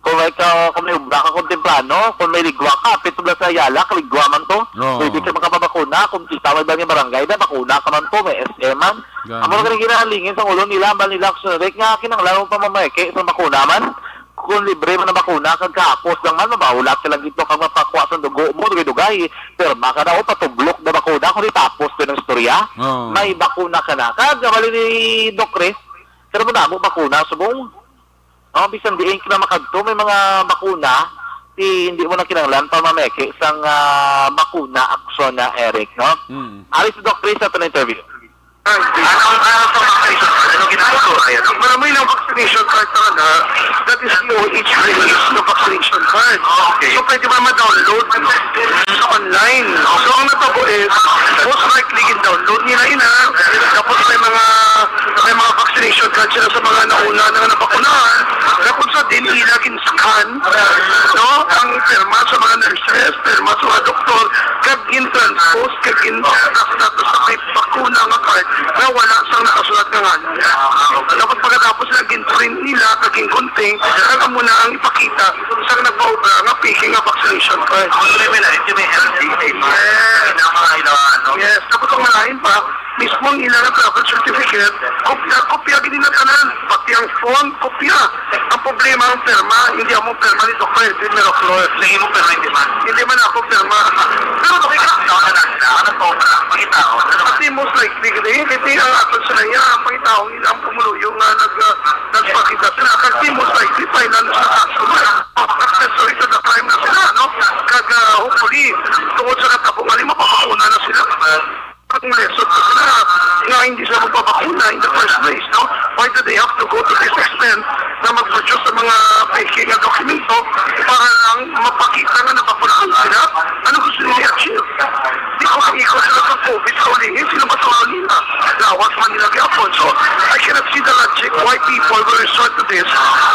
Kung may ka, kung may ubra ka, kung temprano, kung may ligwa ka, apit to sa Ayala, kaligwa man to. Oo. Pwede ka makapabakuna, kung kita may ba nga barangay na, bakuna ka man to, may S M man. Gani. Amo na ganing ginahalingin sa ulo nila, ambal nila, Action Eric, nga kinahanglan mo pa mameke sa bakuna man. Kung libre man ang bakuna, kag kahapos lang man, mabahulat ka lang gito, kag mapakuha sa dugo mo, dugay-dugay. Pirma ka na, o patublok na bakuna, kung di tapos to ng istorya, Oo. May bakuna ka na. Kag, ambal ni Doc Chris, pero madamo bakuna, subong. Oh, bisan diin ka na makadto, may mga bakuna, ti hindi mo na kinahanglan pa mameke sang, ah, bakuna aksyon na, Eric, no? Mm. Ari si Doc Chris sa aton interview. Ano ang, ano sa vaccination? Ano ginagawa? Ayan. Ang marami ng vaccination card talaga, that is D O H release na vaccination card. Okay. So, pwede mo na ma-download sa online. So, ang natabo is, most likely, in-download nila ina. Tapos may mga, may mga vaccination card sila sa mga nauna na nabakunahan. Tapos sa din ila gin-scan, no? Ang pirma sa mga nurses, pirma sa mga doktor, kag gin-transpose, kag gin-, sa may bakuna nga card na wala sang nakasulat nga ngalan. Tapos pagkatapos na gin-print nila, kag gin-contain, kag amo na ang ipakita sa nagpaubra nga peke nga vaccination card. Ang criminal, ito may M D A. Yes. Ang mga ila-, ano? Yes. Tapos ang malain pa, mismo ang ila nga travel certificate, kopya, kopya gid nila tanan. Pati ang phone, kopya. Ang problema ang pirma, hindi amo pirma ni Doktor Edwin Miraflor. Sa imo pirma, hindi man. Hindi man ako pirma. Pero okay ka. Ano na lang sila? Ano to pala? Pangitaon. Ano ba? Kasi most likely, kasi, kasi ang ato sila niya, ang pangitaon nila ang pumuluyo nga nag-, ah, nagpakita sila. Kasi most likely, finance na kaso na. Accessory to the crime na sila, no? Kag, ah, hopefully, tungod sa natabo nga ni, mapapakuna na sila. Ang lesson ko sila nga hindi sila magpabakuna in the first place, no? Why do they have to go to this extent na mag-produce ng mga peke nga dokumento para lang mapakita nga nabakuna sila? Ano gusto nila i-achieve? Di ko mag-ikot sila sa COVID sa ulihin, sila matulog nila. Lawas man nila gyapon. So, I cannot see the logic why people will resort to this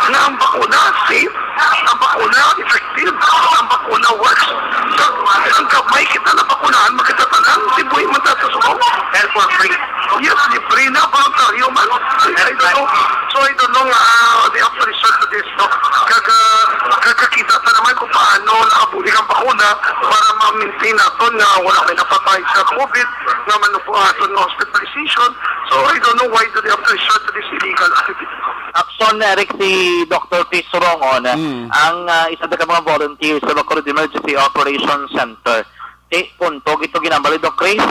na ang bakuna safe, ang bakuna effective, ang bakuna works. So, ang gamay kita na bakunahan, makita tanan, si buhi man ta sa subong. And for free. Yes, libre na, voluntaryo man. I don't know. So, I don't know nga, ah, they have to resort to this, no? Kag, ah, kag kakita ta naman kung paano nakabulig ang bakuna para ma-maintain naton nga wala may napatay sa COVID, nga manubo aton nga hospitalization. So, I don't know why do they have to resort to this illegal activity. Action, Eric, si Doktor Chris Rongon, Mm. ang, ah, isa ka mga volunteer sa Bacolod Emergency Operations Center. Ti, punto, gito ginambal ni Doc Chris.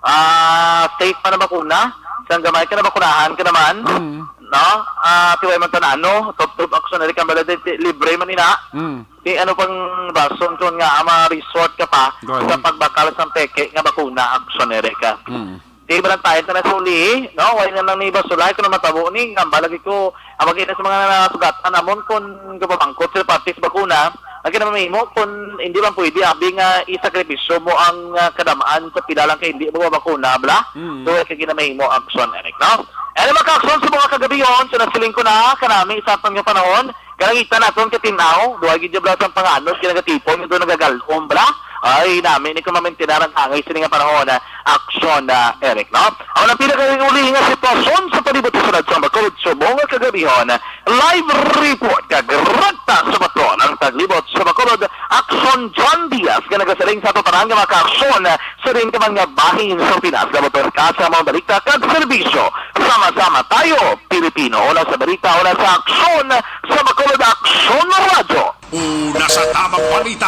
Ah, safe man ang bakuna. Sang gamay ka na bakunahan ka naman. Mm. No? Ah, tiway man tanano, top top action, Eric, ang balad, ti, libre man ina. Mm. Ti, ano pang rason kung nga, ah, ma-resort ka pa Gani. Sa pagbakal sa peke nga bakuna, action, Eric, ah. Mm. Di ba lang tayo na sa uli, no? Wala na lang ni Basulay kung matabo ni, ngamba lagi ko, ang mag-inas sa mga nasugatan namon kung gapamangkot sila parte sa bakuna, ang kinamahimo kung hindi man pwede, abi nga isakripisyo mo ang, ah, kadamaan sa pila lang kay hindi mo bakuna, bla? Mm. So, ay kay kinamahimo action, Eric, no? Ano mga ka-action sa mga kagabion, so nasiling ko na, kanami sa atong panahon, Kalangitan naton katinaw, duha gid bala sang panganod nga nagatipon nga doon nagagalom bala. Ay, nami ni kumamintinaran angay sini nga panahon, ah, aksyon na, Eric, no? Ang pinakauli nga sitwasyon sa palibot sa Sulod sa Bacolod subong nga kagabihon, live report kag rekta sa patrol ang taglibot sa Bacolod, Aksyon John Diaz, nga nagasiling sa ato tanan nga makaaksyon sa din ka mga bahin sa Pinas. Labot pa sa mga balita kag serbisyo. Sama-sama tayo, Pilipino. Una sa balita, una sa aksyon, sa Bacolod Aksyon Radyo. Una sa tamang balita,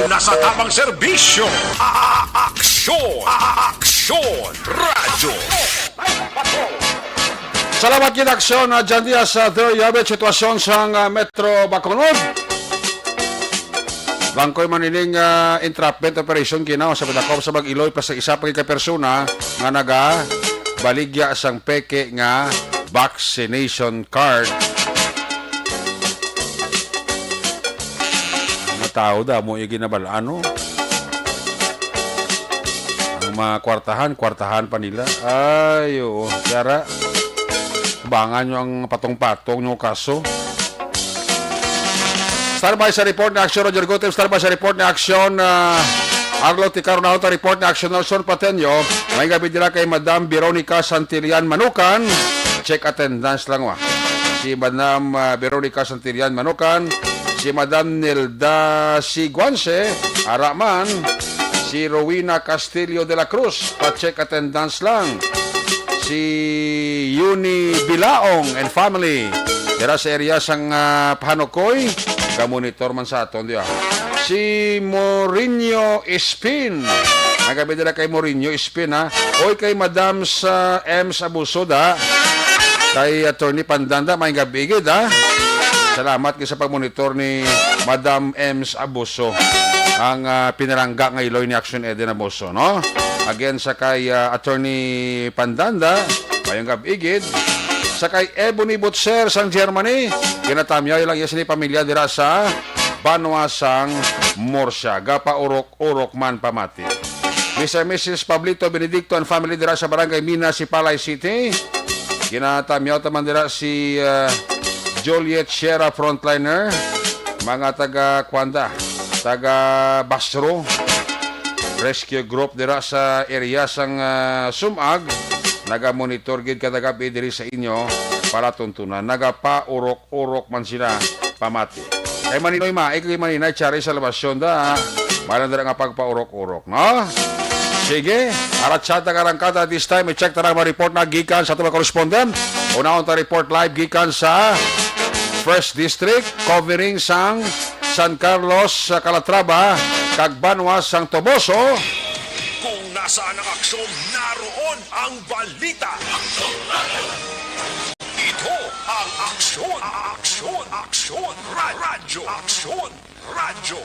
una sa tamang serbisyo. A-, a-, aksyon, a-, a-, aksyon, radyo. Salamat gid, aksyon, ah, John Diaz, ah, there you have it, sitwasyon sa, ah, Metro Bacolod. Bangkoy man ining, ah, entrapment operation kinaw sa pagdakop sa pag-iloy pa sa isa pa ka persona nga nagabaligya sang peke nga vaccination card. Mga tao da mo yung ginabal-an, no? Ang mga kwartahan, kwartahan pa nila. Ay, oo. Kaya ra, abangan nyo ang patong-patong nyo kaso. Standby sa report ni Aksyon, Roger Gutim. Standby sa report ni Aksyon, ah, Arlo Ticaronauta. Report ni Aksyon, Nelson Pateño. May gabi dira kay Madam Veronica Santillan Manukan. Check attendance lang, wa. Si Madam, ah, Veronica Santillan Manukan, si Madam Nilda Siguanse, ara man, si Rowena Castillo de la Cruz, pa-check attendance lang. Si Yuni Bilaong and family, dira sa area sang, ah, Pahanukoy, ga-monitor man sa aton, di ba? Si Mourinho Espin, nagabi dira kay Mourinho Espin, ha? Oy, kay Madam sa Ems Abuso, da. Kay Attorney Pandanda, may gabi gid, ha? Salamat gid sa pagmonitor ni Madam Ems Abuso. Ang, ah, pinarangga nga iloy ni Action Eden Abuso, no? Again, sa kay, ah, Attorney Pandanda, mayong gabi gid. Sa kay Ebony Butcher sang Germany, ginatamyaw lang iya sini pamilya dira sa banwa sang Murcia. Gapaurok-urok man pamati. Mister and Missus Pablito Benedicto and family dira sa Barangay Mina, Sipalay City. Ginatamyaw ta man dira si, ah, Juliet Sierra, frontliner, mga taga Kuanda, taga Basro. Rescue group dira sa area sang, ah, Sumag, nagamonitor gid kada gabi diri sa inyo para tuntunan. Nagapaurok-urok man sila pamati. Kay Maninoy Mai, kay Maninay Chari Salvacion da, malang dira nga pagpaurok-urok, no? Sige, aratsyada ka rangkada this time, i-check ta lang mga report na gikan sa ato mga correspondent. Unahon ta report live gikan sa First District, covering sang San Carlos, sa Calatrava, kag banwa sang Toboso. Kung nasaan ang aksyon, naroon ang balita. Ito ang aksyon, aksyon, aksyon, ra-, radyo, aksyon, radyo.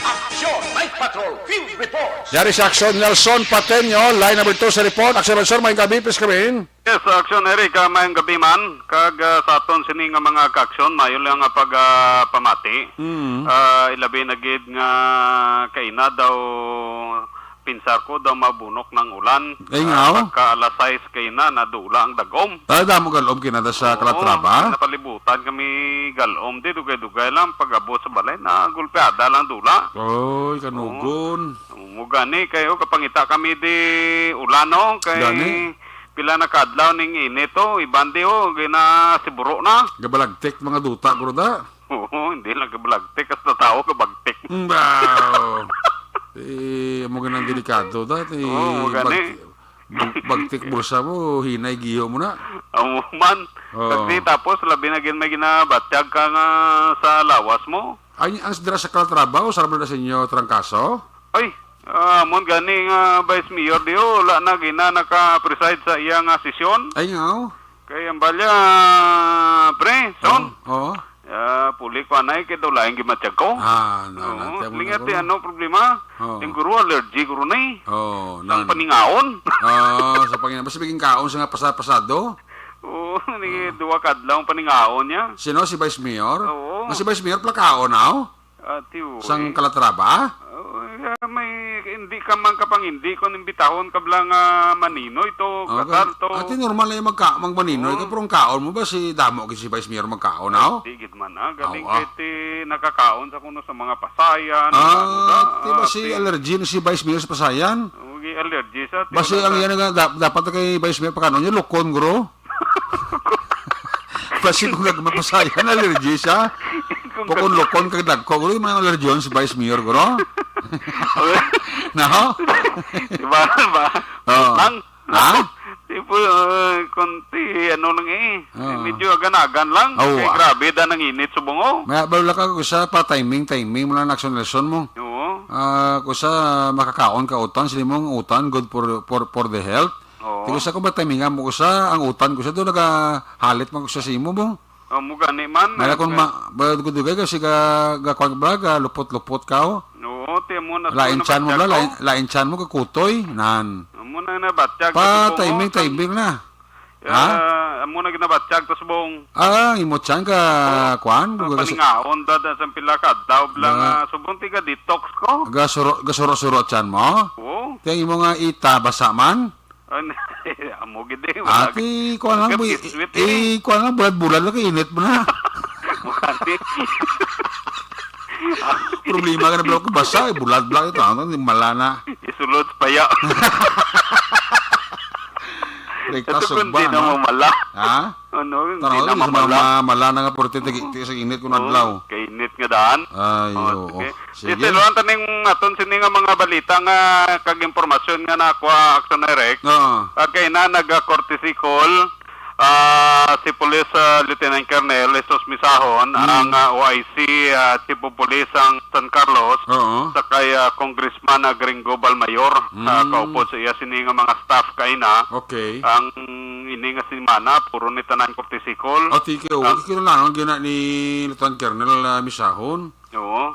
Aksyon Night Patrol Field Report. Yari sa aksyon, Nelson Pateño, line number two sa report. Aksyon, Nelson, may gabi, please come in. Yes, aksyon, Eric, ah, mayong gabi man. Kag, ah, sa aton sini nga mga kaaksyon, mayo lang nga pag, ah, pamati. Mm. Ah, ilabi na gid nga kaina daw, pinsar ko daw mabunok ng ulan. Ay, nga, ah, oh. Pagka alas sais kaina, nadula ang dagom. Ah, damo galom kinada sa Oo, Calatrava? Napalibutan kami galom. Di, dugay-dugay lang. Pag-abot sa balay, na gulpeada lang dula. Oy, kanugon. Oo. Mo gani, kayo, kapangita kami di ulan, no? Kay Gani. Pila na ka adlaw ning init, oh. Iban di, oh, ginasiburo na. Gabalagtik mga duta, guro da. Oo, hindi lang gabalagtik, hasta tao gabagtik. Mm, ba, oh. Eh, amo ganang delikado da. Eh, Oo, gani. bag-, bag-, bagtik bulsa mo, hinay giho mo na. Amo man. Oo. Pag di, tapos, labi na gid may ginabatyag ka nga sa lawas mo. Ay, ang dira sa Calatrava, o sa Ramon da sa inyo, Trangkaso? Ay, ah, amon gani nga Vice Mayor di, oh, wala na gina naka-preside sa iya nga sesyon. Ay, nga, oh. Kay ang balya, pre, son. Oo, oo. Ah, puli ko anay kay daw lain gimatyag ko. Ah, na, na, Oo, temo na lingat guro. Di ano problema? Oo. Yung guro allergy guro na eh. Oo, Ang na, na. paningaon. Oo, sa pangina-, basta biging kaon sa nga pasa-pasado. Oo, ni Ah. duwa ka adlaw ang paningaon niya. Sino, si Vice Mayor? Oo. Nga si Vice Mayor, plakaon na, oh? Ah, tiyo, Sang eh. Calatrava? Oh, yeah, may hindi ka man kapangindi kung imbitahon ka bala nga maninoy to, Oh, kasal to. Ati normal na yung magka-, magmaninoy ka, Oh. pero ang kaon mo ba si damo gid si Vice Mayor magkaon, aw? Di gid man, ah. Galing Aw, ah. kay ti nakakaon sa kuno sa mga pasayan, Ah, ano da, ti ba ah, si ti allergy na si Vice Mayor sa pasayan? Oh, gi-allergy sa, ti Basi wala ang ka yan nga dap-, dapat kay Vice Mayor pagkaon niya, lukon, guro. Basi kung gag-, mapasayan, allergy siya. Kung Bukon gag- lukon kag dagko, guro, yung mga allergy yun si Vice Mayor, guro. No? Diba, diba? Oo. Mang, Ha? Tipo, uh, konti, ano lang eh. Oo. Medyo agan-agan lang. Oo, Kay ah. grabe da nang init subong, oh. May abal ka ko sa pa timing, timing mo lang action lesson mo. Oo. Ah, ko sa makakaon ka utan, sila mong utan, good for, for, for the health. Oo. Tigo sa kung ba timing mo sa ang utan ko sa do nagahalit man ko sa simo mo. Oh, mo gani man, Mala eh, kung eh. ma-, ba, dugay-dugay ka, siga, ga, kwan ba, ga, lupot-lupot ka, oh. Oo, ti mo na Lain chan mo, nabatyag bla, ko. lain, lain chan mo, kakutoy, nan. Amo na nabatyag ko Pa, subong, timing, oh, timing na. Ah, Ha? amo na ginabatyag ko subong. Ah, imo chan ka, Oh, kwan, ah, gugas- paningaon da, da sa pila ka adlaw lang, Ah. ah, subong tiga detox ko. Gasuro, gasuro-suro chan mo? Oo. Ti ang imo nga ita, basa man? An-, amo gid eh, wala Ati, kuha lang, Ang bu-, biswit eh. eh, kuha lang, bulad-bulad lang, init mo na. Mukha ni. Problema ka na, bro, kung basa, eh, bulad-bulad ito, ano, hindi mala na. Isulod pa ya. Rekta Ito kung sugba, di na no? mamala. Ha? Ano, hindi Tanaw, na di sa mamala. mga mamala na nga, puro titi-, titi sa init kung Oo, adlaw. Kainit nga daan. Ay, Oh, oo. sige. Sige. Dito, Luan, taning aton sini nga mga balita nga kag impormasyon nga nakuha, Action Direct. Oo. Ah, kay na nag-courtesy call, ah, si Police, ah, Lieutenant Colonel Jesus Misahon, Mm. ang, ah, O I C, ah, Chief of Police sang San Carlos, Oo. sa kay, ah, Congressman, ah, Gringo Balmayor, ah, Mm. kaupod sa iya sini nga mga staff kay na. Okay. Ang ini nga semana, puro ni tanan courtesy call. O, thank you. Ang Kilala ang gina ni Lieutenant Colonel, ah, Misahon. Oo.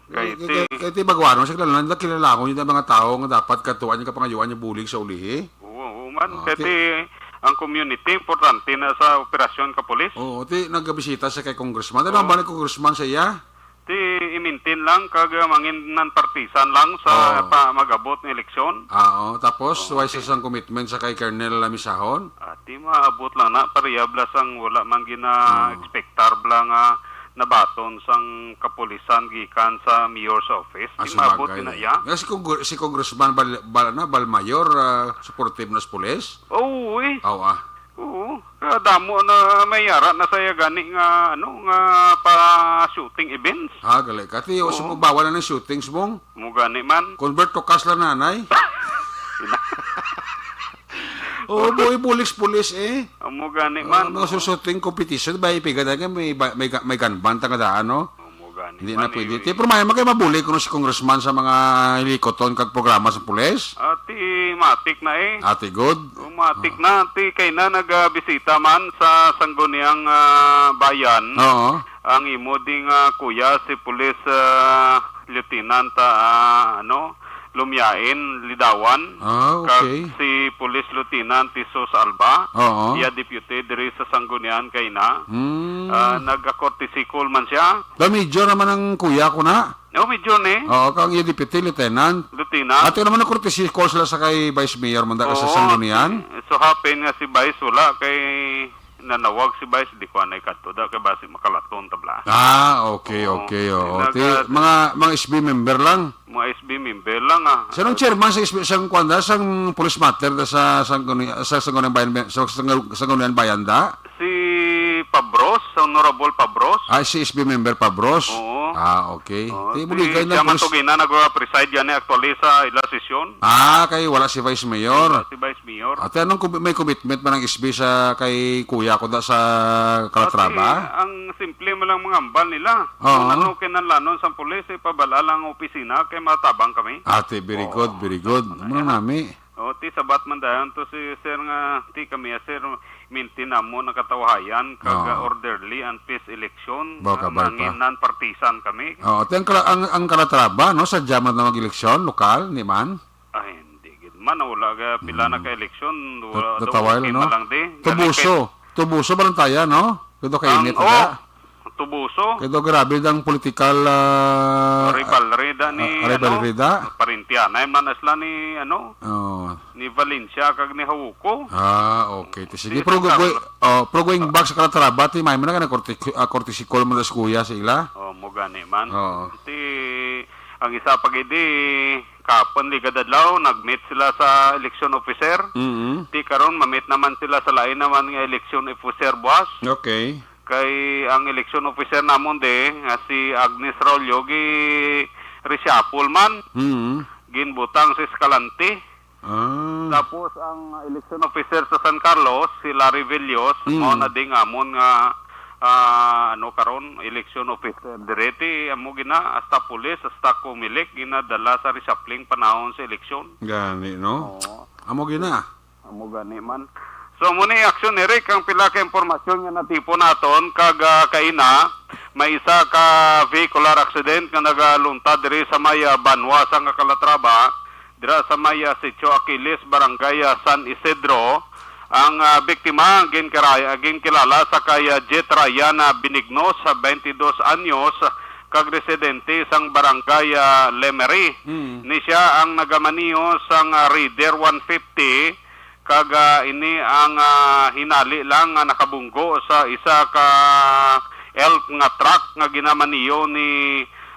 Kay Kay, ti kay, kay ti Baguano, sa kilala, nila kilala ko yung mga tao nga dapat katuan yung kapangayuan yung bulig sa ulihi. Oo, oo man. Ah, Kay ti ti, ang community, importante na sa operasyon ka pulis. Oo, ti nagabisita sa kay congressman. Ano Oo. ba ni congressman sa iya? Ti i-maintain lang, kag, ah, mangin non-partisan lang sa Oo. pa mag-abot ng eleksyon. Ah, oo. Tapos, Oo, why sa ti sang commitment sa kay Colonel Misahon? Ah, ti maabot lang na, parehab la sang wala man gina-, Ah. expectar bla nga nabaton sang kapulisan gikan sa mayor's office. Ah, Di maabot sabagay. yun na iya. Nga si Congre-, si Congressman Bal-, Bal-, ano, Balmayor, ah, supportive na sa pulis? Oo, eh. Aw, ah. Oo. Kadamo na may ara na saya gani nga, ano, nga pa shooting events. Ah, gali ka. Ti, Oo. Bawal na ng shootings mong? Mo gani man. Convert to cash lang, nanay. Oo, boy, pulis-pulis eh. Amo gani Ah, man. Mga susuting competition, ba, ipigan na may, ba, may, ga-, may ganban, taga daan, no? Amo gani Hindi na man, pwede. eh. Ti, pero may, magkay mabuli kuno si congressman sa mga hilikoton kag programa sa pulis? Ah, ti, matik na eh. Ati, good. O, matik Ah. na, ti, kay na nagabisita man sa Sangguniang, ah, Bayan. Oo. Ang imo ding, ah, kuya, si Police, ah, Lieutenant, ah, ano, Lumiain Lidawan, Ah, kag okay. si Police Lieutenant Tisos Alba, Oo. iya deputy diri sa Sanggunian kay na. Hmm. Ah, nag-courtesy call man siya. Da, major naman ang kuya ko na. No, major ni. Oo, kang iya deputy, lieutenant. Lieutenant. Ato naman ang courtesy call sila sa kay Vice Mayor man da sa Oo, Sanggunian. So happen nga si Vice wala kay nanawag si Vice, di ko anay kadto da, kay basi makalaton tabla. Ah, okay, Oo. okay, oo. Naga- Ti, mga, mga S B member lang. Mga S B member lang, ah. Sinong chairman sa S B, sang kwan da, sang police matter da sa, sang, sa, sa Sangguniang Bayan, sa, sa, Sangguniang Bayan da? Si Pabros, Honorable Pabros. Ah, si S B member Pabros? Oo. Ah, okay. Oo, Ti, si muli kayo na siya man police to gina nag-preside yan eh, actually sa ila sesyon. Ah, kay wala si Vice Mayor. Wala si Vice Mayor. Ate, anong com-, may commitment man ang S B sa kay kuya ko da sa Calatrava? Kasi ang simple mo lang mga ambal nila. Oo. Kung ano kinahanglanon sa pulis, ipabala lang ang opisina kay matabang kami. Ate, very Oo. good, very good. Ano Muna yan? nami. O, ti sabat man dayon to si sir nga, ti kami, ah, sir, maintain namo nakatawahayan kag Oo. ah, orderly and peace election. Bawa ka, ah, bal pa. Nangin non-partisan kami. Oo, ti ang kala-, ang, ang Calatrava, no, sa jamat na mag-eleksyon, lokal, ni man? Ay, hindi gid man. Wala ka, pila na Mm. ka eleksyon. Wala, Tat-, tataway okay lang, no? man lang di. Tubuso. Ganun kay Tubuso, Balantaya, no? Kung Ang, kainit, oh, wala. Tubuso. Kay daw grabe dang political, ah, Rivalry da ni, ah, rivalry ano, da? Parentihanay man na sila ni, ano, Oh. ni Valencia kag ni Hawuko. Ah, okay. Ti sige, Si pero San go-, Carlos. Oh, pero going back sa Calatrava, ti may man na ka na korte-, ah, courtesy call mo na sa kuya sa ila? Oh, mo gani man. Oo. Ti, ang isa pa gid, di, kapon, ligad adlaw, nag-meet sila sa election officer. Mm-hmm. Ti karon, ma-meet naman sila sa lain naman nga election officer buwas. Okay. Kay ang election officer namon di, nga si Agnes Raulio, gi-reshuffle man. Mm. Ginbutang si Escalante. Ah. Tapos ang election officer sa San Carlos, si Larry Villos, Mm. mao na ding amon nga, ah, ano karon, election officer. Direti, amo gina, hasta pulis, hasta Comelec, ginadala sa reshuffling panahon sa eleksyon. Gani, no? Oo. Amo gina. Amo gani man. So, amo ni Action Eric, ang pila ka impormasyon nga natipon naton kag, ah, kaina, may isa ka vehicular accident nga nagaluntad diri sa may, ah, banwa sang Calatrava, dira sa may, ah, Sitio Aquiles, Barangay, ah, San Isidro. Ang, ah, biktima ang ginkiray-, ginkilala sa kay, ah, Jet Ryan, ah, Benignos, ah, twenty-dos anyos, kag residente sang Barangay, ah, Lemery. Mm. Ni siya ang nagamaneho sang, ah, Raider one fifty, kag, ah, ini ang, ah, hinali lang nga nakabunggo sa isa ka elf nga truck nga ginamaneho ni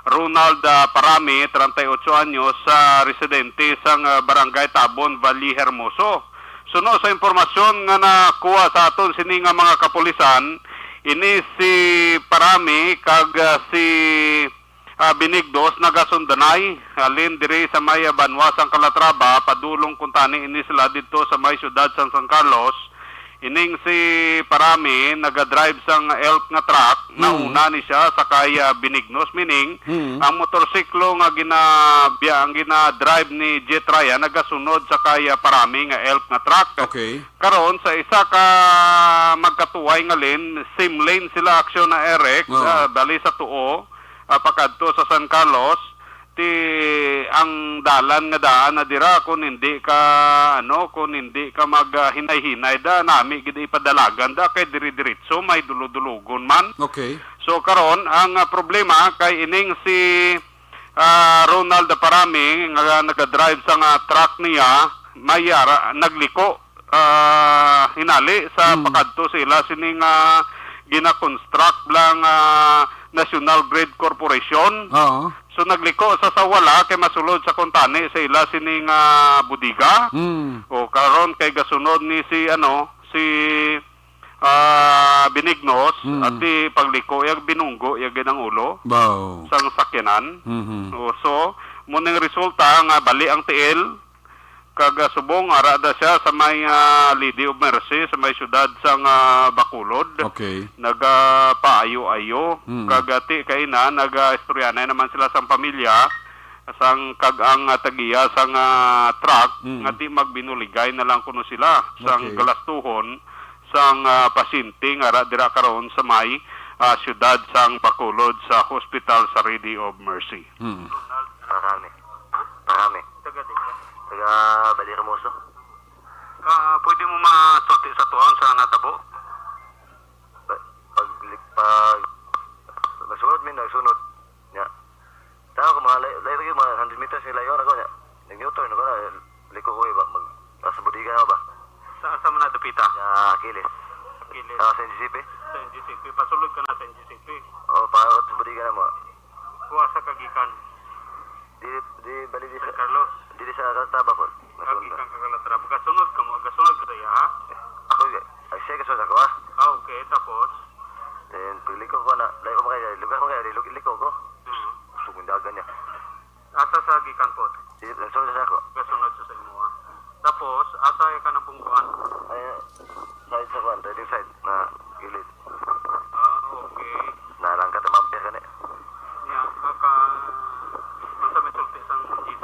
Ronald, ah, Parami, treinta y ocho anyos, sa residente sang, ah, Barangay Tabon, Valle Hermoso. Suno sa impormasyon nga nakuha sa aton sini nga mga kapulisan, ini si Parami kag, ah, si ah, Benignos nagasundanay, halin diri sa may banwa sang Calatrava, padulong kuntani ini sila didto sa may siyudad sang San Carlos. Ining si Parami nagadrive sang elf nga truck. Mm. Nauna ni siya sa kay, ah, Benignos, meaning Mm. ang motorsiklo nga ginabiya, ang ginadrive ni Jet Ryan nagasunod sa kay, ah, Parami nga elf nga truck. Okay. Karon sa isa ka magkatuway nga lane, same lane sila, Action na Eric, Oo. ah, bali sa tuo, ah, pakadto sa San Carlos, ti ang dalan nga daan na dira, kung hindi ka, ano, kung hindi ka mag, ah, hinay-hinay da, nami gid ipadalagan da, kay dire-diretso, may dulo-dulogon man. Okay. So, karon, ang, ah, problema kay ining si, ah, Ronald Parami nga nagadrive sa nga truck niya, may yara, nagliko ah, hinali sa Hmm. pakadto sa ila sini nga gina-construct lang, ah, National Grid Corporation. Oo. So, nagliko sa sawala kay masulod sa kuntani sa ila sini nga bodega. Hmm. O, karon kay gasunod ni si, ano, si, ah, Benignos, Hmm. at di pagliko, iyag binunggo, iyag ang ulo Wow. sang sakyanan. Mhm. O, so, mo ning resulta nga bali ang tiil, kag, ah, subong ara da siya sa may, ah, Lady of Mercy, sa may siyudad sang, ah, Bacolod. Okay. Nagapaayo-ayo. Mm. Kag, ah, ti kaina, nagaistoryanay naman sila sang pamilya, sang kag ang, ah, tagiya sang, ah, truck, Mm. nga ti magbinuligay na lang kuno sila sang Okay. galastuhon sang, ah, pasyente nga ara dira karon sa may, ah, siyudad sang Bacolod sa Hospital sa Lady of Mercy. Mm. Marami. Marami. Taga din ka? Taga Valle Hermoso. Ah, pwede mo masulti sa tuon sa natabo? Pag, pag, pag, nagsunod mi, nagsunod. Nya. Tao ko, mga lay-, layo, mga hundred meters ni layo na ko, nya. Nag-U-turn ko na, liko ko, iba, mag, sa bodega na ba? Sa, asa man na dapita? Sa Aquiles. Aquiles. Ah, sa N G C P. Sa N G C P. Pasulod ka na sa N G C P. Oh, pa, sa bodega na mo. Kuha sa kagikan. Di, di, bali di sa, San Carlos. Di sa Calatrava po. Kagikan ka Calatrava. Gasunod ka mo, gasunod ka sa iya, ha? Ako, ay, siya gasunod ako, ha? Ah, okay. Tapos? Then, pagliko ko na, layo ko makaya, lugar ko kaya, liko, liko ko. Hmm. Gusto kong dagan niya. Asa sa gikan po? Di, gasunod sa ako. Gasunod sa, sa imo, ha? Tapos, asa ka nabungguan? Ay, side sa kwan, riding side, na gilid. Ah, okay. Narang ka, tumampi ka ni. Nya, aka, unsa may sulti sang G C?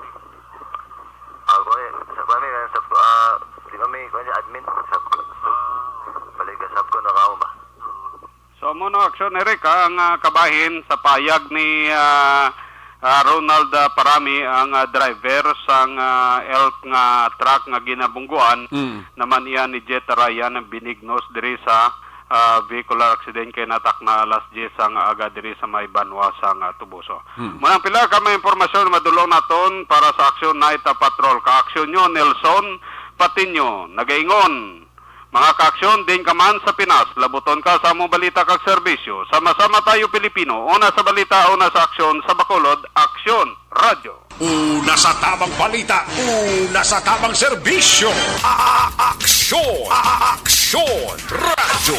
Ako eh, sa kwan eh, sa, ah, di ba may kwan niya, admin? Sa, Ah, okay. balik ka, sab ko na ka mo ba? Oo. So, amo no, Action Eric, ha, ang, ah, kabahin sa payag ni, ah, ah, Ronald, ah, Parami, ang, ah, driver sang, ah, elf nga truck nga ginabungguan, Mm. naman iya ni Jet Ryan ang Benignos diri sa, Ah, vehicular accident kay natak na alas diyes sang aga diri sa may banwa sang, ah, Toboso. Hmm. Mao ang pila ka mga impormasyon madulong naton para sa Action Night, ah, Patrol. Kaaksyon nyo, Nelson Patiño, nagaingon, mga kaaksyon, din ka man sa Pinas, labuton ka sa among balita kag serbisyo. Sama-sama tayo, Pilipino. Una sa balita, una sa aksyon, sa Bacolod, Aksyon Radyo. Una sa tamang balita, una sa tamang serbisyo. A-, a-, aksyon, a-, a-, aksyon, radyo.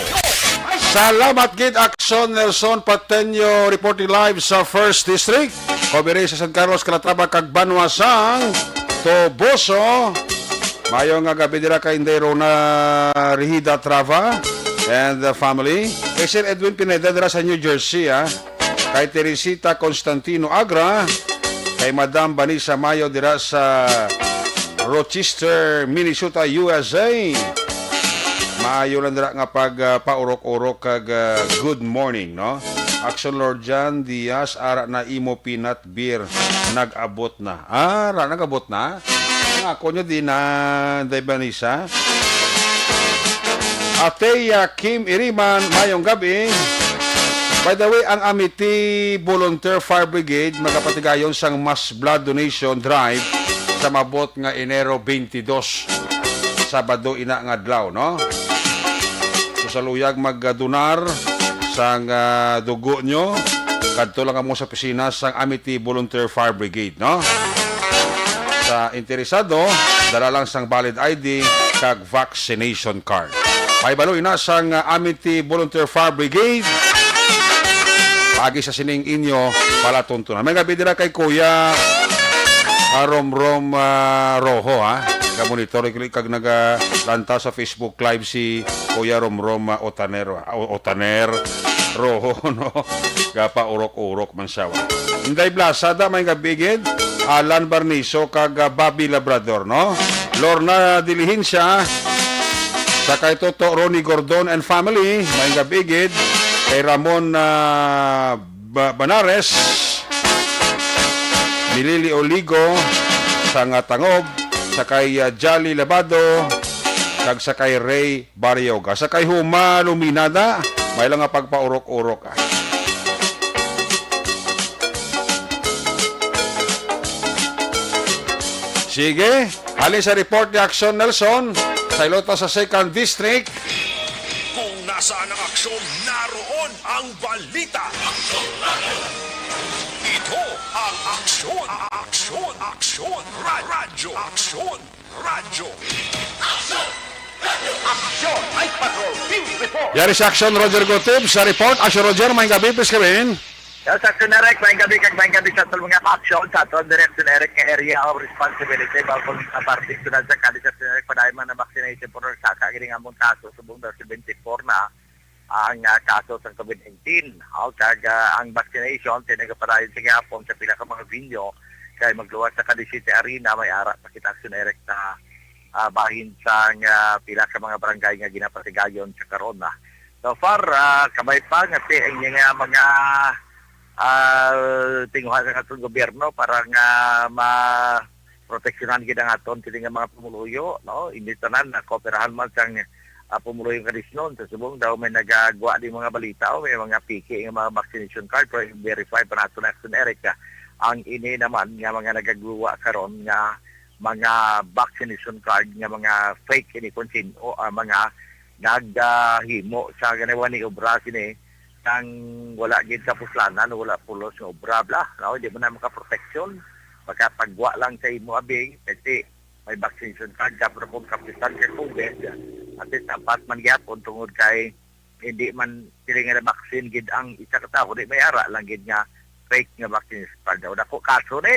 Salamat gid, Aksyon Nelson Pateño, reporting live sa First District. Kami rin sa San Carlos, Calatrava, kag Banwa sang Toboso. Mayo nga gabi dira kay Inday Rona Rihida Trava and the family. Kay Sir Edwin Pineda dira sa New Jersey, ah. Kay Teresita Constantino Agra, kay Madam Vanessa Mayo dira sa Rochester, Minnesota, U S A. Maayo lang dira nga pag, ah, paurok-urok kag, ah, good morning, no? Action Lord John Diaz, ara na imo peanut beer, nag-abot na. Ah, ara, nag-abot na? Ang ako nyo din na, Day Vanessa. Ateya Kim Iriman, mayong gabi. By the way, ang Amity Volunteer Fire Brigade magapatigayon sang mass blood donation drive sa mabot nga Enero twenty-two, Sabado ina nga adlaw, no? So, sa luyag magdonar sang, ah, dugo nyo, kadto lang kamo sa opisina sang Amity Volunteer Fire Brigade, no? Sa interesado, dala lang sang valid I D kag vaccination card. Pahibalo ina sang, ah, Amity Volunteer Fire Brigade. Paagi sa sining inyo palatuntunan. May gabi dira kay Kuya, ah, Romrom, ah, Rojo, ha? Ga-monitor ko kag nagalanta sa Facebook Live si Kuya Romrom, ah, Otaner, ah, O-, Otaner Rojo, no? Gapa urok-urok man siya, wa. Inday Blasada, may gabi gid. Alan Barniso kag, ah, Bobby Labrador, no? Lorna Diligencia, sa kay Toto Ronnie Gordon and family, may gabi gid. Kay Ramon, ah, Ba-, Banares, Milili Oligo, sa nga Tangob, sa kay, ah, Jolly Labado, kag sa kay Ray Barrioga. Sa kay Huma Luminada, may lang nga pagpaurok-urok, ah. Sige, halin sa report ni Action Nelson, sa ilota sa Second District. Kung nasaan ang aksyon, naroon ang balita. Ito ang Aksyon, Aksyon, Aksyon, Ra-, Radyo, Aksyon, Radyo. Aksyon, Night Patrol, Field Report. Yari sa Action, Roger Gutib sa report. Action, Roger, may gabi, please come in. Yes, Action Eric, may gabi kag may gabi sa aton mga aksyon sa aton direksyon Eric nga area of responsibility. Bawal kung sa parte sa Cadiz, Action Eric, padayon man ang vaccination for sa kagiri nga among kaso subong daw seventy-four na ang, ah, kaso sa covid nineteen. O, kag, ah, ang vaccination, tinagapadayon sa gihapon sa pila ka mga venue, kay magluwas sa Cadiz City Arena, may ara pa kita Action Eric na, ah, bahin sa nga pila ka mga barangay nga ginapatigayon sa karon, ah. So far, ah, kamay pa nga ti-, ang nga mga, ah, tinguha sa aton gobyerno para nga ma-, proteksyonan gid ang aton sini nga mga pumuluyo, no? Hindi tanan na kooperahan man sang, ah, pumuluyo nga Kadisnon. Sa subong daw may nagagwa di mga balita o may mga piki nga mga vaccination card, pero i-verify pa nato na Action Eric, ah, ang ini naman nga mga nagagwa karon nga mga vaccination card nga mga fake ini kung sin-o, ah, mga naghimo sa ganiwan ni obra sini sang wala gid kapuslanan, wala pulos nga obra, bla, no? Di mo na makaproteksyon, makapagwa lang sa imo abi, kasi may vaccination card ka, pero kung kapitan ka covid, at least apat man gyapon tungod kay hindi man sila nga na-vaccine gid ang isa ka tawo, di may ara lang gid nga fake nga vaccination card. Daw dako kaso ni.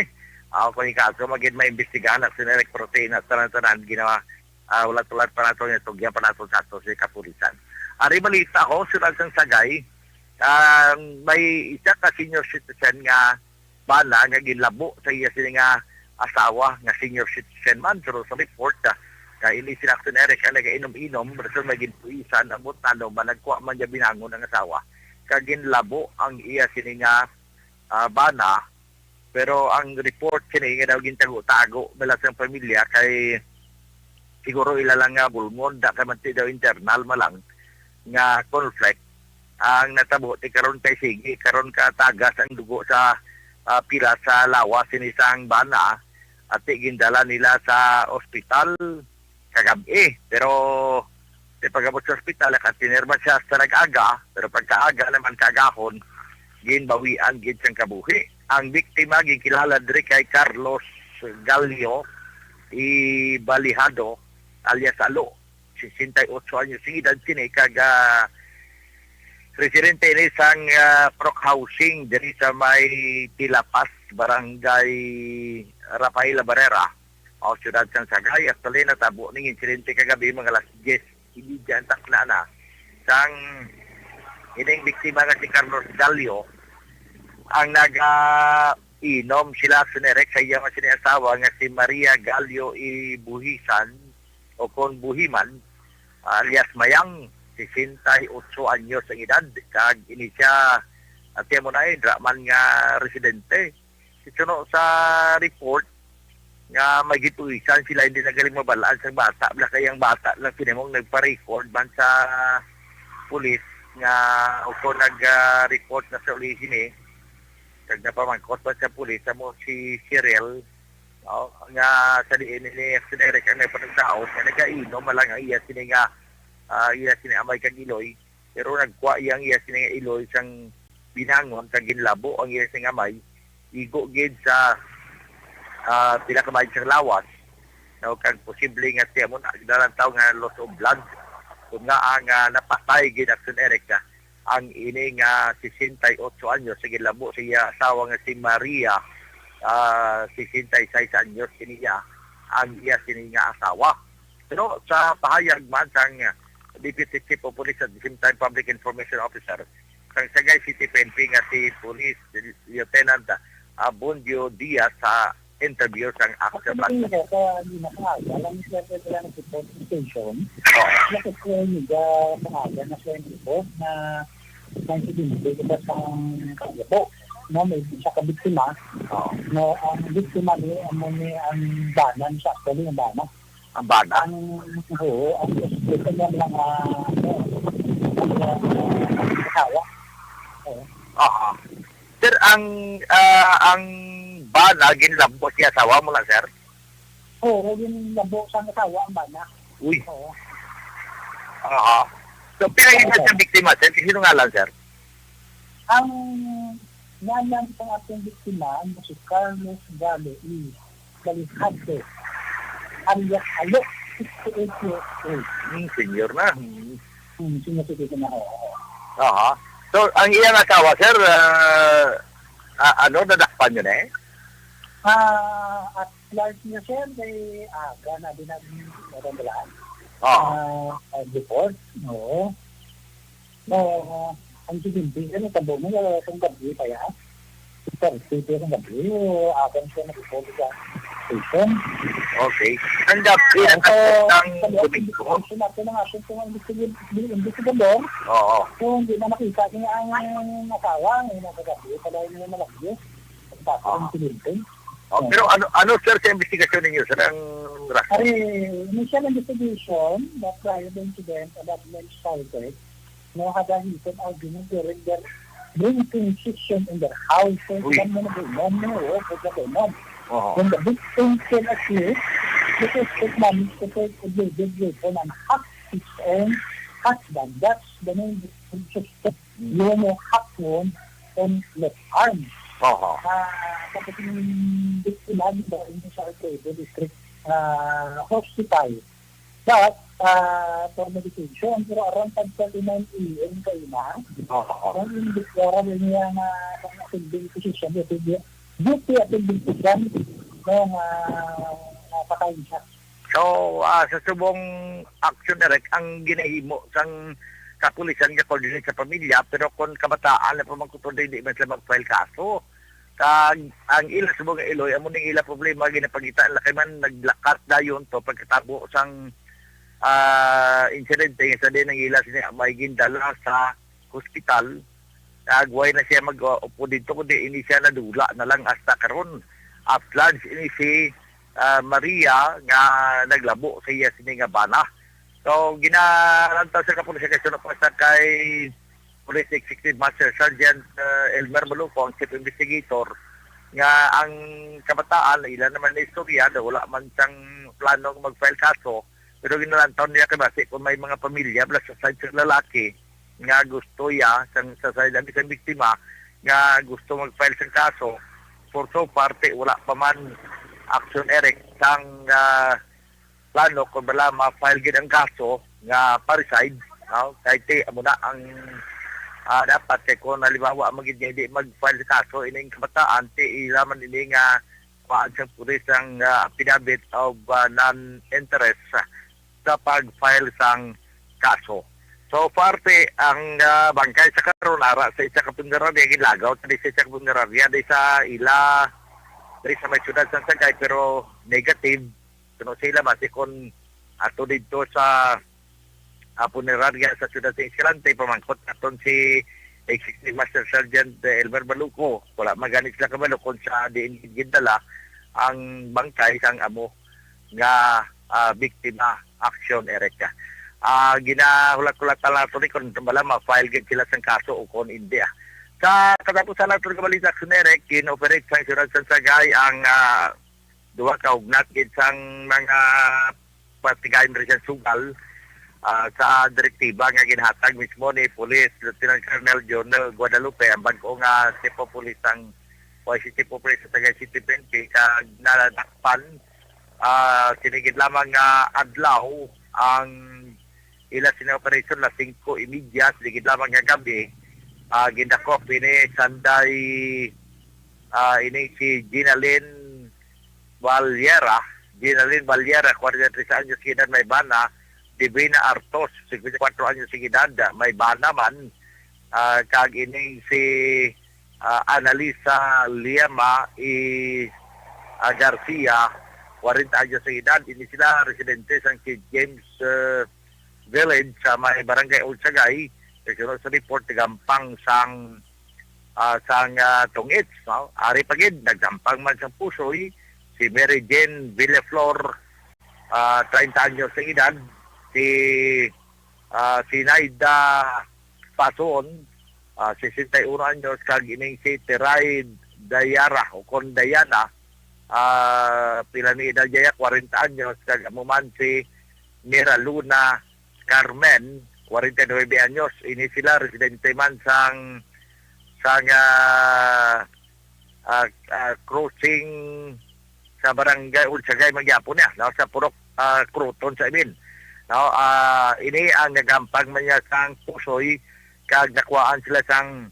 Ako ni kaso, magid maimbestigahan na sila protein at tanan-tanan ginawa, ah, ulat-ulat pa nato niya, tugyan pa nato sa ato sa kapulisan. Ari balita ko, sila sang Sagay, ah, may isa ka senior citizen nga bana nga ginlabo sa iya sini nga asawa nga senior citizen man, pero sa report, ah, nga ini si Action Eric ang nagainom-inom, rason may ginpuisan, ang butano man, nagkuha man niya binangon ang asawa. Kag ginlabo ang iya sini nga, ah, bana, pero ang report kini nga daw gintago-tago nila sa pamilya kay siguro ila lang nga bulngon, da kay man ti daw internal man lang. nga conflict ang natabo ti karon kay sige karon ka tagas ang dugo sa, ah, pila sa lawas sini sang bana, ati gindala nila sa ospital kagab-i. Pero sa pag-abot sa ospital, nakatinir man siya sa nag-aga, pero pagkaaga naman kagahon, ginbawian gid sang kabuhi. Ang biktima ginkilala diri kay Carlos Galio Ibalihado alias Alo, sesenta y ocho anyos ang edad sini, kag, ah, residente ini sang, ah, Proc Housing diri sa may Tilapas, Barangay Rafaela Barrera, o siyudad sang Sagay. Actually, natabo ning insidente kagabi mga alas diyes y media ang takna na. Sang ining biktima nga si Carlos Galio ang naga-inom sila, Sir Eric, sa iya nga sini asawa nga si Maria Galio Ibuhisan o kon Buhiman, alias Mayang, sesenta y ocho anyos ang edad, kag ini siya, ati mo na, eh, dra man nga residente. Suno sa report nga may gipuisan sila, hindi na galing mabalaan sa bata. Bala kay ang bata lang pinamong nagpa-record man sa pulis nga o kung nag-report na sa uli sini, kag napamangkot man sa pulis, amo si Cyril, no, nga sa diin ni Action Eric ang nagpanagdaot nga nagainom man lang ang iya sini nga, ah, iya sini amay kag iloy. Pero nagkuha iya ang iya sini nga iloy sang binangon kag ginlabo ang iya sini nga amay, igo gid sa, ah, pila ka bahin sang lawas, no, kag posible nga siya mo na, nagdalantaw nga loss of blood. Kung nga ang, ah, napatay gid, Action Eric, ah, ang ini nga sesenta y ocho anyos, sa ginlabo sa iya asawa nga si Maria, ah, sesenta y seis anyos kini iya, ang iya sini nga asawa. Pero sa pahayag man sang Deputy Chief of Police at the same time Public Information Officer sang Sagay City P N P nga si Police Lieutenant, ah, Bundio Diaz sa interview sang Action Ano Black. Yun, eh, kaya hindi na kaya. Alam niyo, sir, kaya sila nag-report sa station. Oo. Kasi po, yung, ah, pangalan na siya yung report na may insidente kita sa Kalyabo. No, may isa ka biktima. Oo. No, ang biktima ni, ano ni, ang bana, ni siya actually, ang bana. Ang bana? Ang, oo, ang suspect niya mga, ano, mga asawa. Oo. Aha. Sir, ang, ah, ang bana, ginlabo siya asawa mo lang, sir? Oo, ginlabo sa asawa ang bana. Uy. Oo. Aha. So, pila edad Oo. sa biktima, sir? Sino ngalan, sir? Ang ngalan sa ating biktima, ano, si Carlos Galo E. Balihate, alias Alo, sixty-eight years old. Hmm, senior na. Hmm. Hmm, senior citizen na, oo. Aha. So, ang iyang asawa, sir, ah, ah, ano, nadakpan yun eh? Ah, at large niya, sir, kay aga na din ang nagandala. Oo. Ah, ah, before, oo. Oo, ang sigundi, ano, tabo mo, ah, kung gabi pa yan. Kung Thursday, pero kung gabi, o, aban siya nag-report sa station. Okay. Ang gabi, Oo, ang so, ang sabi ko, Domingo. Ang sinabi ng ating mga investigador, investigador, Oo. kung hindi na makita niya ang asawa, ang nagagabi, pala yung malagyo. Ang bata Oo. ng sinilbing. Oh, Oo. pero ano, ano, sir, sa investigasyon ninyo, sir, ang rason? Ay, initial investigation, the prior incident, about men started, no, had a heated argument during their drinking session in their house. So, Uy. sila mo nag-inom, no, o, nag-inom. Oo. When the victim fell asleep, the suspect managed to take a blade, blade from and hack his own husband. That's the main suspect. Mm. Lomo hack wound on left arm. Aha. Ah, tapos yung biktima, di ba, yung sa Alfredo District, ah, Hospital. But, ah, for medication, pero around pag thirty-nine A M kayo na, Aha. ang yung biktima niya na pang-attending physician, duty, duty attending physician, no, nga napatay siya. So, ah, sa subong action direct, ang ginahimo sang kapulisan nga coordinate sa pamilya, pero kon kabataan na pamangkuton, hindi man sila mag-file kaso. Kag ang ila subong nga iloy, amo ning ila problema, ginapangita nila kay man naglakat dayon to pagkatabo sang, ah, insidente nga sa din ang ila sini may gindala sa hospital. Kag way na siya mag-upo dito, kundi ini siya nadula na lang hasta karon. At large ini si, ah, Maria nga naglabo sa iya sini nga bana. So, ginalantaw sa kapulisan kay suno pa sa kay Police Executive Master Sergeant, uh, Elmer Maluco, ang chief investigator, nga ang kabataan, ila naman na istorya, daw wala man siyang plano nga mag-file kaso, pero ginalantaw niya kay basi kung may mga pamilya, bala sa side sa lalaki, nga gusto ya, sang, sa side ang isang biktima, nga gusto mag-file sang kaso, for so far, ti, wala pa man action, Eric, sang, ah, plano kung bala ma-file gid ang kaso nga parricide, no? Kay ti amo na ang, ah, dapat kay kung halimbawa man gid nga hindi mag-file sa kaso ining kabataan, ti ila man ini nga kuhaan sang pulis ang, ah, affidavit of, ah, non-interest sa pag-file sang kaso. So, parte ang, ah, bangkay sa karon ara sa isa ka punerarya, gilagaw sa isa ka punerarya di sa ila, di sa may siyudad sa Sagay, pero negative. Kuno sila, basi kon ato didto sa, ah, punerarya sa siyudad sa Escalante, pamangkot naton si Executive Master Sergeant, eh, Elmer Baluco. Wala magani sila kabalo kung sa diin gindala ang bangkay sang amo nga, ah, biktima, action, Eric. Ah, ginahulat-hulatan nato ni kung bala ma-file gid sila sang kaso o kung hindi, ah. Sa katapusan nato nga balita, action, Eric, gin-operate sang siyudad sa Sagay ang, ah, duha ka hugnat gid sang mga patigayon rin sa sugal, ah, sa direktiba nga ginhatag mismo ni Police Lieutenant Colonel Jonel Guadalupe, ang bag-o nga Chief of Police sang, o si Chief of Police sa Sagay City P N P, kag nadakpan, ah, sini gid lamang nga adlaw ang ila sini operasyon, las singko y media, sini gid lamang nga gabi, ah, gindakop ini sanday, ah, ini si Ginalyn Valera, Ginalyn Valera, kwarenta y tres anyos edad, may bana, Divina Artos, singkwenta y kuwatro anyos edad, may bana man, ah, kag ining si, ah, Annalisa Liema y, ah, Garcia, kwarenta anyos edad. Ini sila residente sang Saint James, eh, Village sa may Barangay Old Sagay. Kay suno sa report, gampang sang, ah, sang, ah, tungits, no? Ari pa gid, naggampang man sang pusoy si Mary Jane Villaflor, ah, treinta anyos sa edad, si, ah, Sinaida Pason, ah, sesenta y uno anyos, kag ining si Teray Dayara o kon Dayana, ah, pila ni edad dya, kwarenta anyos, kag amo man si Mira Luna Carmen, kwarenta y nuebe anyos. Ini sila residente man sang, sang, ah, ah, ah, crossing sa barangay Unsagay, magyapon niya, no, sa Purok, ah, Croton sa Imin. No, ah, ini ang nagampang man niya sang pusoy, kag nakuhaan sila sang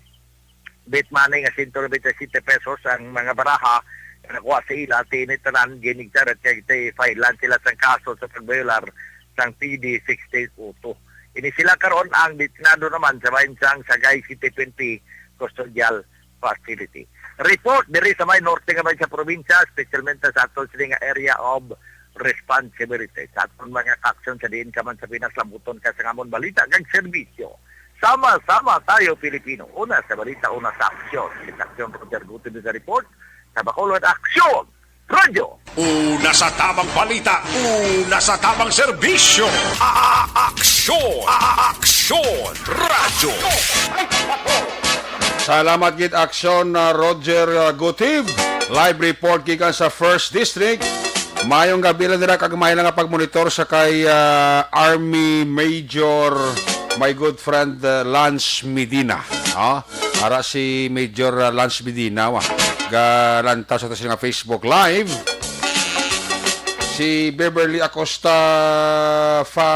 bet money nga sento nobenta y siyete pesos ang mga baraha nga nakuha sa ila. Ti ini tanan ginigtarat kag ti file sila sang kaso sa pagbayolar sang P D sixteen oh two. Ini sila karon ang detenado naman sa bahin sang Sagay City P N P Custodial Facility. Report diri sa may norte nga may sa probinsya, espesyalmente sa aton sini nga area of responsibility. Sa aton mga kaaksyon sa diin ka man sa Pinas, lambuton ka sa amon balita kag serbisyo. Sama-sama tayo, Pilipino. Una sa balita, una sa aksyon. Sa aksyon, Roger Gutierrez sa report. Sa Bacolod, aksyon! Radyo! Una sa tamang balita, una sa tamang serbisyo. A-, a-, aksyon! A-, a-, aksyon! Radyo! Salamat gid, aksyon, ah, Roger, ah, Gutib. Live report gikan sa First District. Mayong gabi lang nila kag may lang nga pagmonitor sa kay, ah, Army Major, my good friend, ah, Lance Medina. Ah, ara si Major, ah, Lance Medina, wa. Galantaw sa to sa nga Facebook Live. Si Beverly Acosta fa,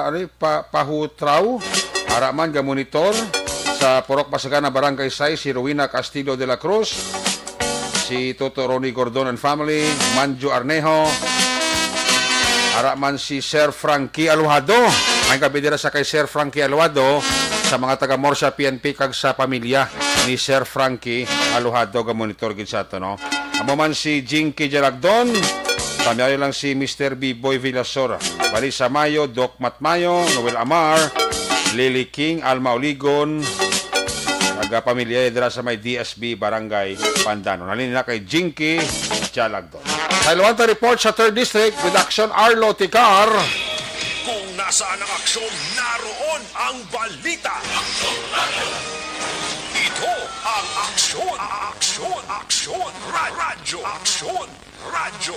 ano, pa, Pahutraw, ara man ga monitor sa Purok Pasagana, Barangay Sais, si Rowena Castillo de la Cruz, si Toto Ronnie Gordon and family, Manjo Arnejo, ara man si Sir Frankie Aluhado. Ang gabi dira sa kay Sir Frankie Aluhado, sa mga taga Morsia P N P kag sa pamilya ni Sir Frankie Aluhado, ga monitor gid sa ato, no? Amo man si Jinky Jalagdon, pamiyayo lang si Mister B Boy Villasor, Balisa Mayo, Doc Mat Mayo, Noel Amar, Lily King, Alma Oligon, taga pamilya dira sa may D S B Barangay Pandanon. Halin na kay Jinky Jalagdon. Sa Iluanta report sa Third District with Action Arlo Ticar. Kung na Saan ang aksyon, naroon ang balita. Ito ang Aksyon, Aksyon, Aksyon, Ra- Radyo, Aksyon, Radyo.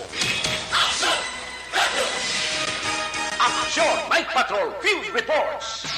Action! Night Patrol Field Reports!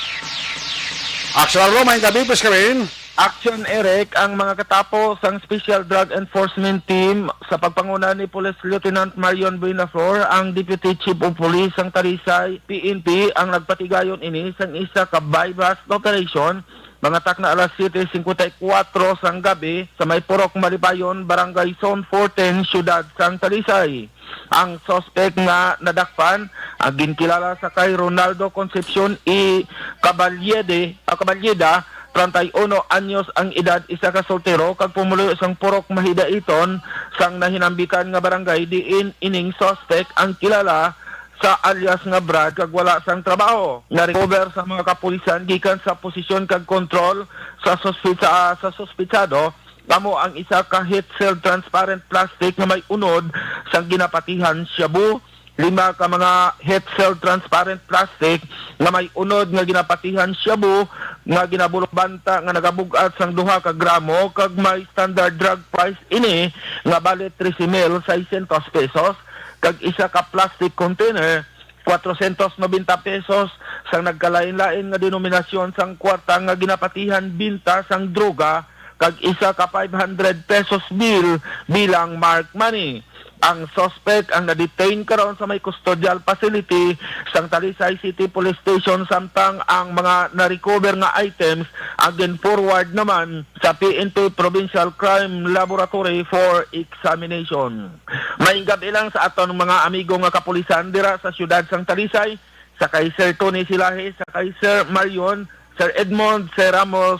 Aksyon, Arlo, may gabi, Pres Kevin. Action, Eric, ang mga katapo sang Special Drug Enforcement Team sa pagpanguna ni Police Lieutenant Marion Buenaflor, ang Deputy Chief of Police sang Talisay P N P, ang nagpatigayon ini sang isa ka buy-bust operation mga takna alas siyete singkwenta y kuwatro sang gabi sa may Purok Malipayon, Barangay Zone fourteen, Siyudad sang Talisay. Ang suspek nga nadakpan, ang ginkilala sa kay Ronaldo Concepcion E. Caballede, ah, Caballeda, treinta y uno anyos ang edad, isa ka soltero kag pumuluyo sang Purok Mahidaiton sang nahinambitan nga barangay, diin ining suspek ang kilala sa alias nga Brad kag wala sang trabaho. Na-recover sa mga kapulisan gikan sa posisyon kag kontrol sa suspi-, sa, sa suspitsado, amo ang isa ka heat-sealed transparent plastic nga may unod sang ginapatihan shabu, lima ka mga heat-sealed transparent plastic nga may unod nga ginapatihan shabu nga ginabulbanta nga nagabug-at sang duha ka gramo kag may standard drug price ini nga bali trese mil seiscientos pesos, kag isa ka plastic container, kwatrocientos nobenta pesos, sang nagkalain-lain nga denominasyon sang kwarta nga ginapatihan binta sang droga, kag isa ka five hundred pesos bill bilang marked money. Ang suspect ang na-detain karon sa may custodial facility sang Talisay City Police Station, samtang ang mga na-recover nga items ang gin-forward naman sa P N P Provincial Crime Laboratory for examination. Maayong gab-i lang sa aton mga amigo nga kapulisan dira sa siyudad sang Talisay, sa kay Sir Tony Silahi, sa kay Sir Marion, Sir Edmond, Sir Ramos,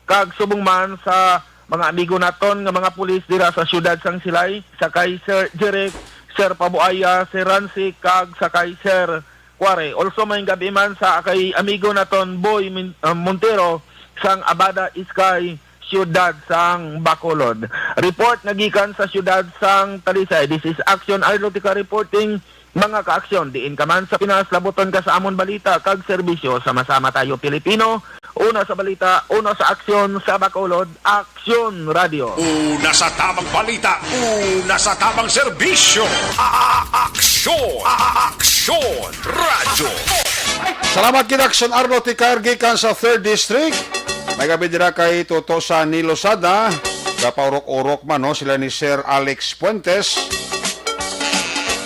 kag subong man sa mga amigo naton nga mga pulis dira sa siyudad sang Silay, sa kay Sir Jeric, Sir Pabuaya, Sir Rancy, kag sa kay Sir Kuwari. Also, maayong gab-i man sa kay amigo naton Boy Min-, uh, Montero sang Abada Sky, siyudad sang Bacolod. Report nga gikan sa siyudad sang Talisay. This is Action Arlotica reporting, mga kaaksyon. Diin ka man sa Pinas, labuton ka sa amon balita kag serbisyo. Sama-sama tayo, Pilipino. Una sa balita, una sa aksyon sa Bacolod, Aksyon Radio. Una sa tamang balita, una sa tamang serbisyo. A-, a-, Aksyon, A-, a-, Aksyon Radio. Salamat gid, Aksyon Arlotica, gikan sa Third District. May gabi dira kay Toto Sani Losada. Gapaurok-urok man, no, sila ni Sir Alex Fuentes.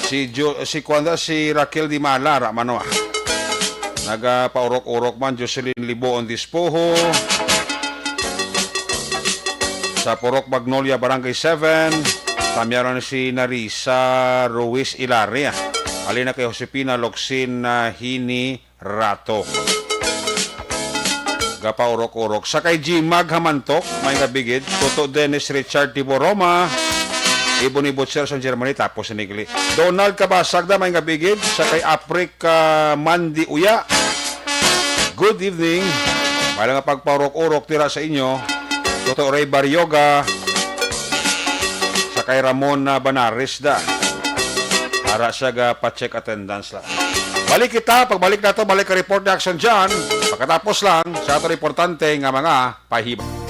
Si Jo-, si kuwanda, si Raquel Dimala, ra man, no, ah. Nagapaurok-urok man, Jocelyn Liboon Dispoho. Sa Purok Magnolia, Barangay seven, tamyaran si Narisa Ruiz Ilaria. Halin na kay Josefina Locsin, ah, Hini Rato. Gapaurok-urok. Sa kay G-Mag Hamantok, may nga bigid. Toto Dennis Richard Tiboroma, Ibon ni Butcher sa Germany, tapos sinigli. Donald Kabasag na, may nga bigid. Sa kay Africa Mandy Uya, good evening. May nga pagpaurok-urok tira sa inyo. Toto Ray Barrioga, sa kay Ramon, ah, Banares da. Para siya ga pa-check attendance lang. Balik kita, pagbalik nato, balik ka report ni Action John. Pagkatapos lang, sa ato importante nga mga pahibalo.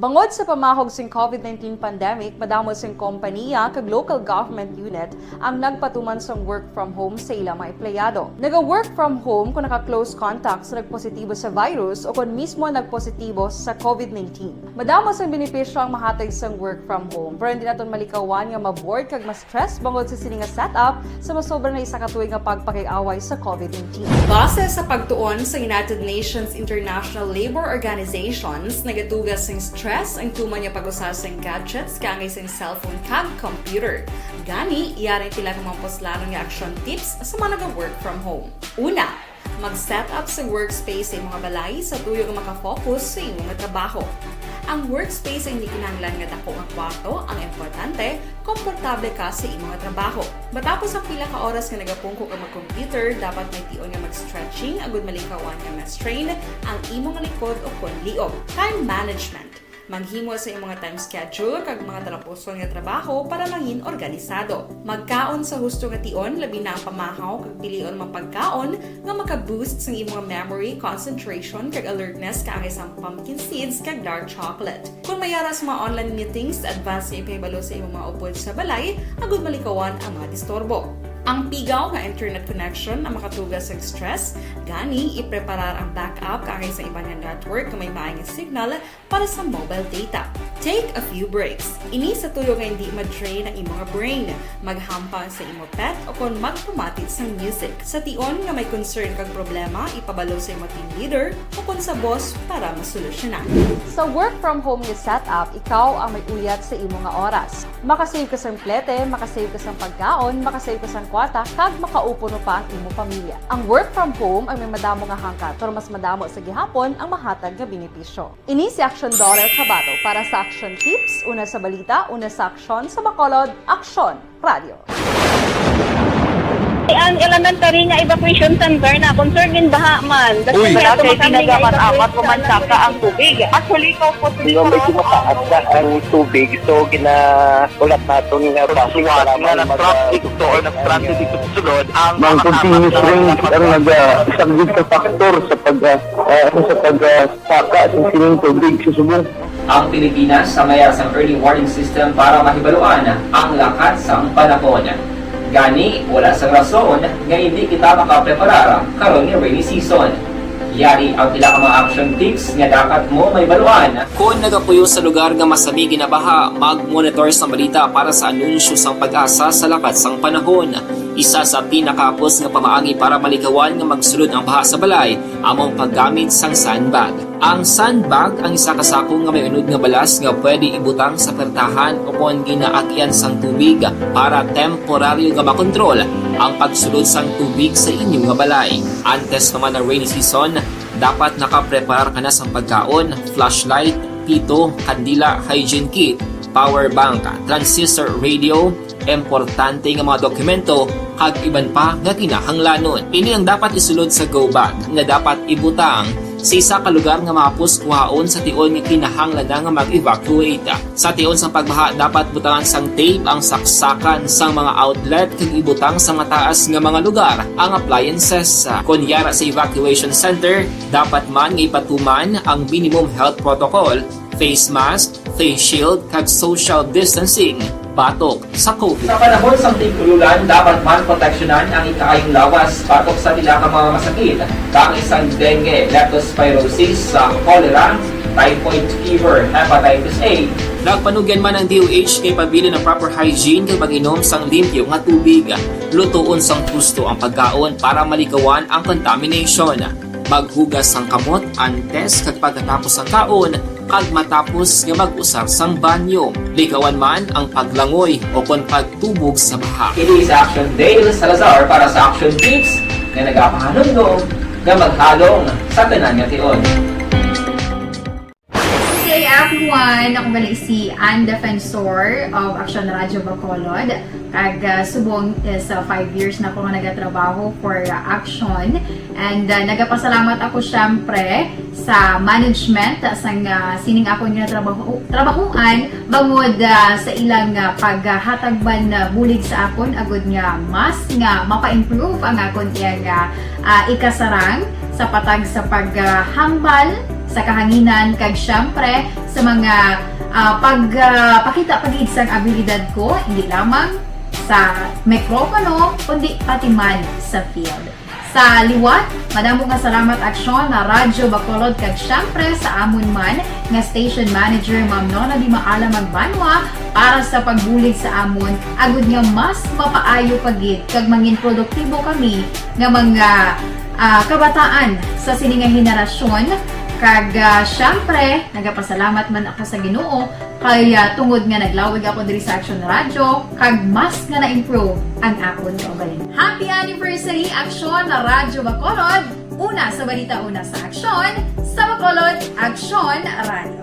Bangod sa pamahog sing COVID nineteen pandemic, madamo sing kompaniya kag local government unit ang nagpatuman sang work from home sa ilang mga empleyado. Naga-work from home kung naka-close contact sa nagpositibo sa virus o kon mismo nagpositibo sa COVID nineteen. Madamo sang benepisyo ang mahatag sang work from home, pero hindi naton malikawan nga ma-bored kag ma-stress bangod sa sini nga setup sa masobra na isa ka tuig nga pagpakig-away sa COVID nineteen. Base sa pagtuon sa United Nations International Labour Organizations, nagatuga sing stress ang tuman nga pag-usa sing gadgets kaangay sing cellphone kag computer. Gani, yari ang pila ka mga puslanon nga action tips sa mga naga-work from home. Una, mag-set up sa workspace sa imong balay sa tuyo nga makafocus sa imong trabaho. Ang workspace ay hindi kinahanglan nga dako nga kwarto, ang importante, komportable ka sa imong trabaho. Matapos ang pila ka oras nga nagapungko ka mag-computer, dapat may tion nga mag-stretching agud malikawan nga ma-strain ang imong likod o kon liog. Time management. Maghimo sa imong time schedule kag mga talapuson nga trabaho para mangin organisado. Magkaon sa husto nga tion, labi na ang pamahaw kag pilion mga pagkaon nga maka-boost sang imong memory, concentration, kag alertness kaangay sang pumpkin seeds kag dark chocolate. Kung may ara sa mga online meetings, advance nga ipahibalo sa imong mga upod sa balay agud malikawan ang mga disturbo. Ang pigaw nga internet connection ang makatuga sa stress, gani ipreparar ang backup kaangay sa iban nga network nga may maayong signal para sa mobile data. Take a few breaks. Ini sa tuyo nga hindi ma-drain ang imong brain. Maghampang sa imo pet o kon magpamati sang music. Sa tion nga may concern kag problema, ipabalo sa imo team leader o kon sa boss para masolusyonan. Sa work from home nga setup, ikaw ang may uyat sa imo nga oras. Makasave ka sang plete, makasave ka sang pagkaon, makasave ka sang kwarta, kag makaupod pa ang imo pamilya. Ang work from home ang may madamo nga hangkat, pero mas madamo sa gihapon ang mahatag nga benepisyo. Ini si Action Daughter Kabato para sa Action Tips, una sa balita, una sa aksyon, sa Bacolod, Aksyon Radio. Ang elementary nga evacuation center na concern din baha man. Uy, Kasi wala kay tinaga man amat ko man saka ang tubig. Actually, ko po. Di ba may tumataas na ang tubig? So, ginaulat naton nga traffic para mag-, traffic to or nag-transit dito sa sulod ang mga continuous rain ang nag-, ah, isang good factor sa pag, ah, ah, sa pag, ah, saka sa sining tubig sa subong. Ang Pilipinas sangaya sang early warning system para mahibaluan ang lakat sang panahon. Gani, wala sang rason nga hindi kita makapreparar karon nga rainy season. Yari ang pila ka mga action tips nga dapat mo mahibaluan. Kon nagapuyo sa lugar nga masami ginabaha, mag-monitor sang balita para sa anunsyo sang PAGASA sa lakat sang panahon. Isa sa pinakahapos nga pamaagi para malikawan nga magsulod ang baha sa balay amo ang paggamit sang sandbag. Ang sandbag ang isa ka sako nga may unod nga balas nga pwede ibutang sa pertahan o kon ginaagian sang tubig para temporaryo nga makontrol ang pagsulod sang tubig sa inyo nga balay. Antes pa man ang rainy season, dapat nakapreparar ka na sang pagkaon, flashlight, pito, kandila, hygiene kit, power bank, transistor radio, importante nga mga dokumento, kag iban pa nga kinahanglanon. Ini ang dapat isulod sa go bag nga dapat ibutang sa isa ka lugar nga mahapos kuhaon sa tion nga kinahanglan na nga mag-evacuate. Sa tion sang pagbaha, dapat butangan sang tape ang saksakan sang mga outlet kag ibutang sa mataas nga mga lugar ang appliances. Kon yara sa evacuation center, dapat man nga ipatuman ang minimum health protocol, face mask, face shield, kag social distancing batok sa COVID. Sa panahon sang tig-ululan, dapat man proteksyonan ang ikaayong lawas batok sa pila ka mga masakit, kaangay sang dengue, leptospirosis, sa cholera, typhoid fever, hepatitis A. Nagpanugyan man ang D O H nga ipabilin ang proper hygiene kag mag-inom sang limpyo nga tubig. Lutoon sang husto ang pagkaon para malikawan ang contamination. Maghugas sang kamot antes kag pagkatapos sang kaon, kag matapos nga mag-usar sang banyo. Likawan man ang paglangoy o kon pagtubog sa baha. Kini si Action Dale Salazar para sa Action Tips nga nagapahanumdom nga maghalong sa tanan nga tion. Good day, everyone! Ako bali si Ann Defensor of Action Radio Bacolod. Kag, ah, subong is, ah, five years na ako nga nagatrabaho for, ah, Action. And, ah, nagapasalamat ako, syempre, sa management, ah, sang, ah, sining akon nga trabaho, trabahuan, bangod, ah, sa ilang, ah, paghatag man, ah, bulig sa akon, agud nga mas nga mapa-improve ang akon iyang, ah, ah, ikasarang sa patag sa paghambal sa kahanginan, kag siyempre sa mga, ah, pag, ah, pakita pa gid sang abilidad ko, hindi lamang sa mikropono, kundi pati man sa field. Sa liwat, madamo nga salamat, Aksyon, na Radyo Bacolod, kag siyempre sa amon man nga station manager, Ma'am Nona Di Maala Magbanwa, para sa pagbulig sa amon, agud nga mas mapaayo pa gid kag mangin produktibo kami nga mga, ah, kabataan sa sini nga henerasyon. Kag, ah, siyempre, nagapasalamat man ako sa Ginoo kay, ah, tungod nga naglawig ako diri sa Aksyon Radyo, kag mas nga na-improve ang akon kaugalingon. Happy anniversary, Aksyon Radyo Bacolod! Una sa balita, una sa aksyon, sa Bacolod, Aksyon Radyo.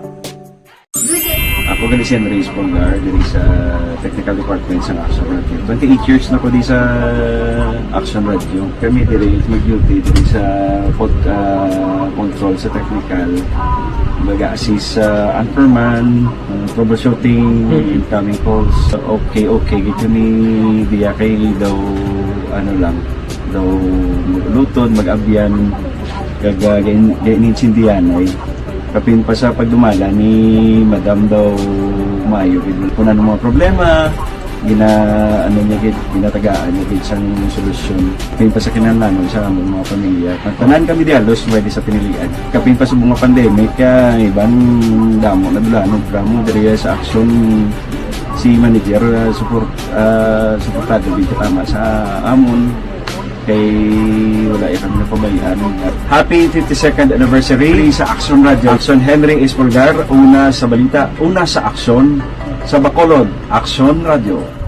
Ako gali si Andres Polgar diri sa technical department sa Aksyon Radyo. Twenty-eight years na ko di sa Aksyon Radyo. Kami diri mag-duty diri sa pod-, ah, control sa technical. Mag-assist sa anchorman, ah, troubleshooting, Mm. incoming calls. Okay, okay. Gid kami diya kay daw, ano lang, daw mag-ulutod, mag-abyan, kag, ah, gain-, gainintindihan ay. Kapin pa sa pagdumala ni Madam daw maayo gid. Kung ano mga problema, gina-, ano niya gid, ginatagaan niya gid sang solusyon. Kapin pa sa kinahanglanon sa among mga pamilya. Tanan kami di halos pwede sa pinilian. Kapin pa sa mga pandemic, ah, iban damo na dula, ano, damo diri sa aksyon si manager, ah, support, ah, suportado gid tama sa amon. Kay wala ya kami napabayaan. Happy fifty-second anniversary sa Aksyon Radyo. Aksyon, Henry Espolgar, una sa balita, una sa aksyon, sa Bacolod, Aksyon Radyo.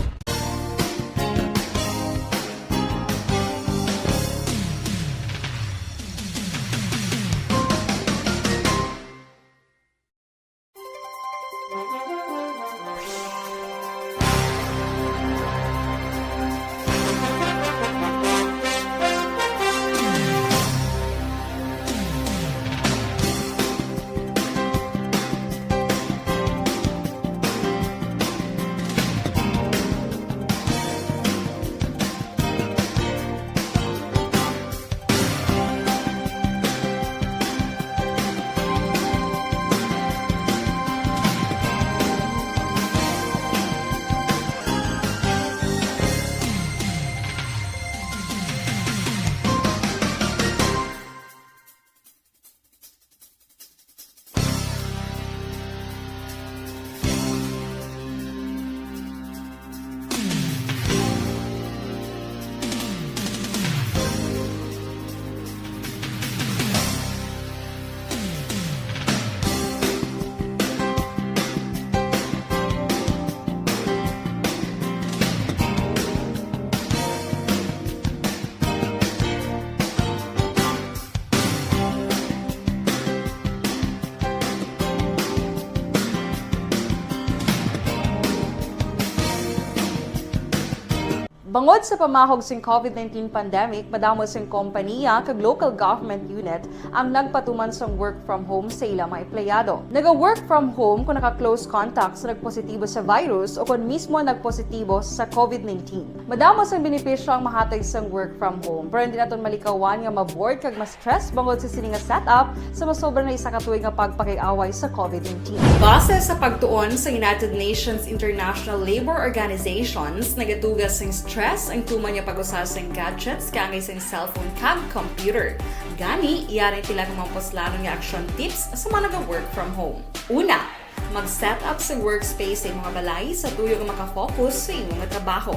Bangod sa pamahog sing COVID nineteen pandemic, madamo sing kompaniya kag local government unit ang nagpatuman sang work from home sa ila mga empleyado. Naga-work from home kung naka-close contact sa nagpositibo sa virus o kon mismo nagpositibo sa COVID nineteen. Madamo sang benepisyo ang mahatag sang work from home, pero hindi naton malikawan nga ma-bored kag ma-stress bangod sa sini nga setup sa masobra na isa ka tuig nga pagpakig-away sa COVID nineteen. Base sa pagtuon sa United Nations International Labor Organizations, nagatuga sing stress ang tuman nga pag-usa sing gadgets kaangay sing cellphone kag computer. Gani, yari sila kung mga puslanon nga action tips sa mga naga-work from home. Una, mag-set up sa workspace sa imong balay sa tuyo nga makafocus sa imong trabaho.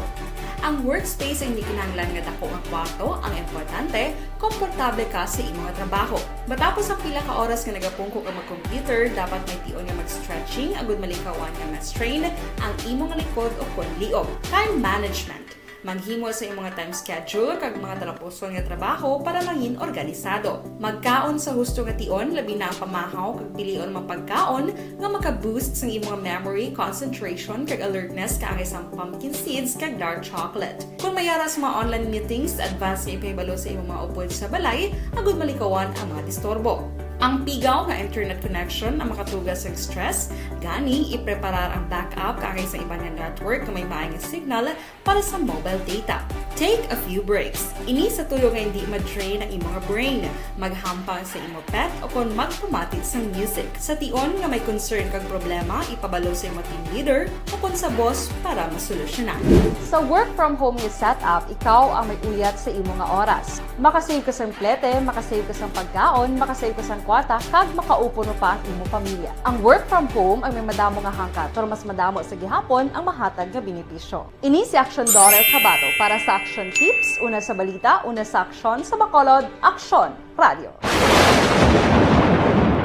Ang workspace ay hindi kinahanglan nga dako nga kwarto, ang importante, komportable ka sa imong trabaho. Matapos ang pila ka oras nga nagapungko ka mag-computer, dapat may tion nga mag-stretching agud malikawan nga ma-strain ang imong likod o kon liog. Time management. Maghimo sa imong time schedule kag mga talapuson nga trabaho para mangin organisado. Magkaon sa husto nga tion, labi na ang pamahaw kag pilion mga pagkaon nga maka-boost sang imong memory, concentration, kag alertness kaangay sang pumpkin seeds kag dark chocolate. Kung may ara sa mga online meetings, advance nga ipahibalo sa imong mga upod sa balay agud malikawan ang mga disturbo. Ang pigaw nga internet connection ang makatuga sang stress, gani ipreparar ang backup kaangay sa iban nga network nga may maayo nga signal para sa mobile data. Take a few breaks. Ini sa tuyo nga hindi ma-drain ang imo nga brain. Maghampang sa imo pet o kon magpamati sang music. Sa tion nga may concern kag problema, ipabalo sa imo team leader o kon sa boss para masolusyonan. Sa work from home nga setup, ikaw ang may uyat sa imo nga oras. Makasave ka sang plete, makasave ka sang pagkaon, makasave ka sang kwarta, kag makaupod pa ang imo pamilya. Ang work from home ang may madamo nga hangkat, pero mas madamo sa gihapon ang mahatag nga benepisyo. Ini si Action Daughter Kabato para sa Action Tips, una sa balita, una sa aksyon, sa Bacolod, Aksyon Radio.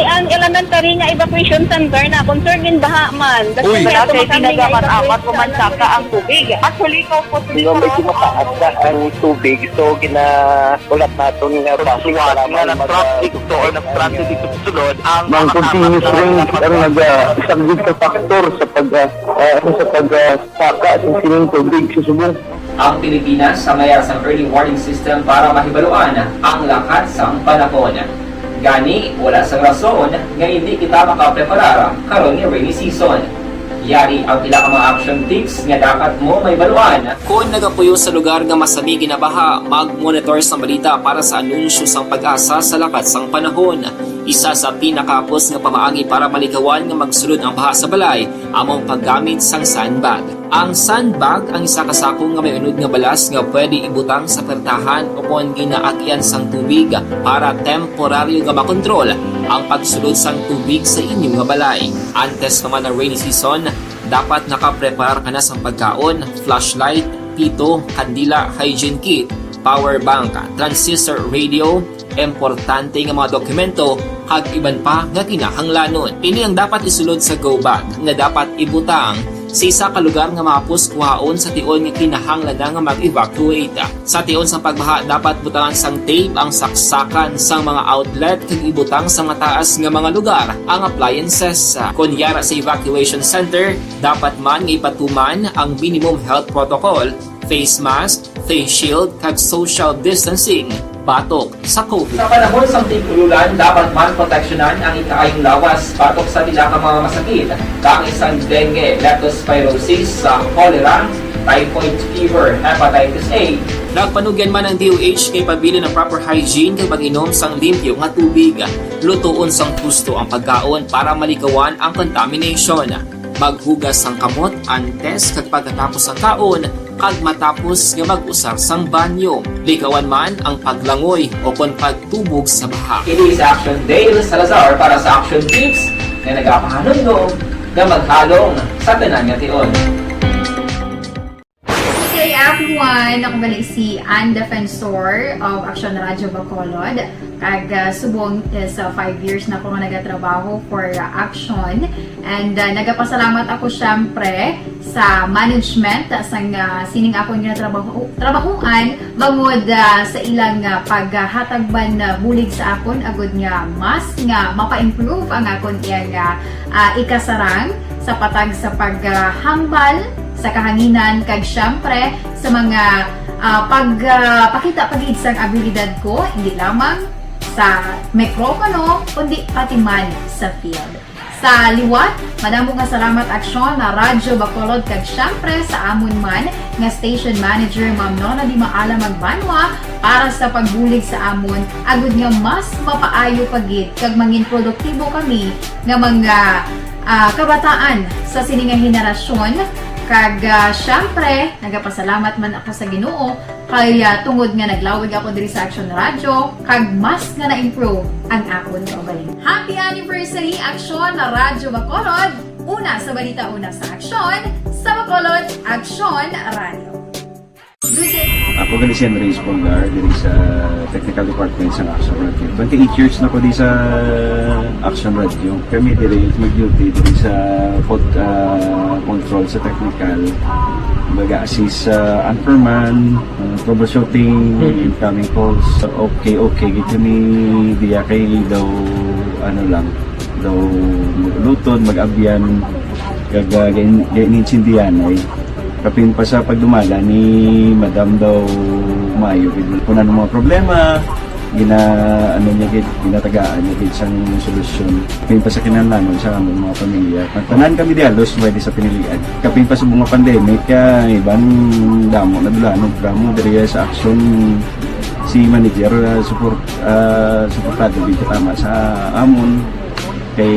Ang elementary nga evacuation center na concern in baha man. Uy. Wala kay pinagamat-amat ko man saka ang tubig. Actually, ko po. Di ba, medyo mataas na ang tubig, so ginahulat naton nga bus para nga mag- nag-traffic to or nag-traffic dito sa sulod ang mga continuous rain ang nag-, ah, isang good factor sa pag, ah, ah, sa pag, ah, saka sa sining tubig sa subong. Ang Pilipinas ang mayara sang early warning system para mahibaluan ang lakat sang panahon. Gani, wala sang rason nga hindi kita makapreparar karon nga rainy season. Yari ang pila ka mga action tips nga dapat mo mahibaluan. Kon nagapuyo sa lugar nga masami ginabaha, mag-monitor sang balita para sa anunsyo sang PAGASA sa lakat sang panahon. Isa sa pinakahapos nga pamaagi para malikawan nga magsulod ang baha sa balay amo ang paggamit sang sandbag. Ang sandbag ang isa ka sako nga may unod nga balas nga pwede ibutang sa pertahan o kon ginaagyan sang tubig para temporaryo nga makontrol ang pagsulod sang tubig sa inyo nga balay. Antes pa man ang rainy season, dapat nakapreparar ka na sang pagkaon, flashlight, pito, kandila, hygiene kit, power bank, transistor radio, importante nga mga dokumento, kag iban pa nga kinahanglanon. Ini ang dapat isulod sa go bag nga dapat ibutang sa isa ka lugar nga mahapos kuhaon sa tion nga kinahanglan na nga mag-evacuate. Sa tion sang pagbaha, dapat butangan sang tape ang saksakan sang mga outlet kag ibutang sa mataas nga mga lugar ang appliances. Kon yara sa evacuation center, dapat man nga ipatuman ang minimum health protocol, face mask, face shield, kag social distancing batok sa COVID. Sa panahon sang tig-ululan, dapat man proteksyonan ang ikaayong lawas batok sa pila ka mga masakit, kaangay sang dengue, leptospirosis, sa cholera, typhoid fever, hepatitis A. Nagpanugyan man ang D O H nga ipabilin ang proper hygiene kag pag-inom sang limpyo nga tubig. Lutoon sang husto ang pagkaon para malikawan ang contamination. Maghugas sang kamot antes kag pagkatapos sang kaon kag matapos nga mag-usar sang banyo. Likawan man ang paglangoy o kon pagtubog sa baha. Ini si Action Dale Salazar para sa Action Tips nga nagapahanumdom nga maghalong sa tanan nga tion. Good day, everyone. Ako gali si Ann Defensor of Action Radio Bacolod. Kag, ah, subong is, ah, five years na ako nga nagatrabaho for, ah, Action. And, ah, nagapasalamat ako, syempre, sa management, ah, sang, ah, sining akon nga trabaho, trabahuan, bangod, ah, sa ilang, ah, paghatag man, ah, bulig sa akon, agud nga mas nga mapa-improve ang akon iyang, ah, ah, ikasarang sa patag sa paghambal sa kahanginan, kag syempre sa mga, ah, pag, ah, pakita pa gid sang abilidad ko, hindi lamang sa mikropono, kundi pati man sa field. Sa liwat, madamo nga salamat, Aksyon, na Radyo Bacolod, kag syempre sa amon man nga station manager, Ma'am Nona Di Maala Magbanwa, para sa pagbulig sa amon, agud nga mas mapaayo pa gid kag mangin produktibo kami nga mga, ah, kabataan sa sini nga henerasyon. Kag, ah, syempre, nagapasalamat man ako sa Ginoo kay, ah, tungod nga naglawig ako diri sa Action Radio, kag mas nga na-improve ang akon kaugalingon. Happy anniversary, Action Radyo Bacolod! Una sa balita, una sa aksyon, sa Bacolod, Action Radio. Good day. Ako gali si Andres Polgar, diri sa technical department sa Action Radio. Twenty-eight years na ko di sa Action Radio. Kami diri mag-duty diri sa pod-, ah, control sa technical. Mag-assist sa anchorman, ah, troubleshooting, incoming calls. Okay, okay, gid kami diya kay daw, ano lang, daw luton, mag-abyan, kag, ah, gain-, gainintindihan ay. Kapin pa sa pagdumala ni Madam daw maayo gid. Kung ano mga problema, Gina-, ano niya gid, ginatagaan niya gid sang solusyon. Kapin pa sa kinahanglanon sa among mga pamilya. Tanan kami diha, lost by di sa pinilian. Kapin pa sa mga pandemic, ah, iban damo na dula, ano, damo diri sa aksyon si manager, ah, support, ah, suportado gid tama sa amon. Kay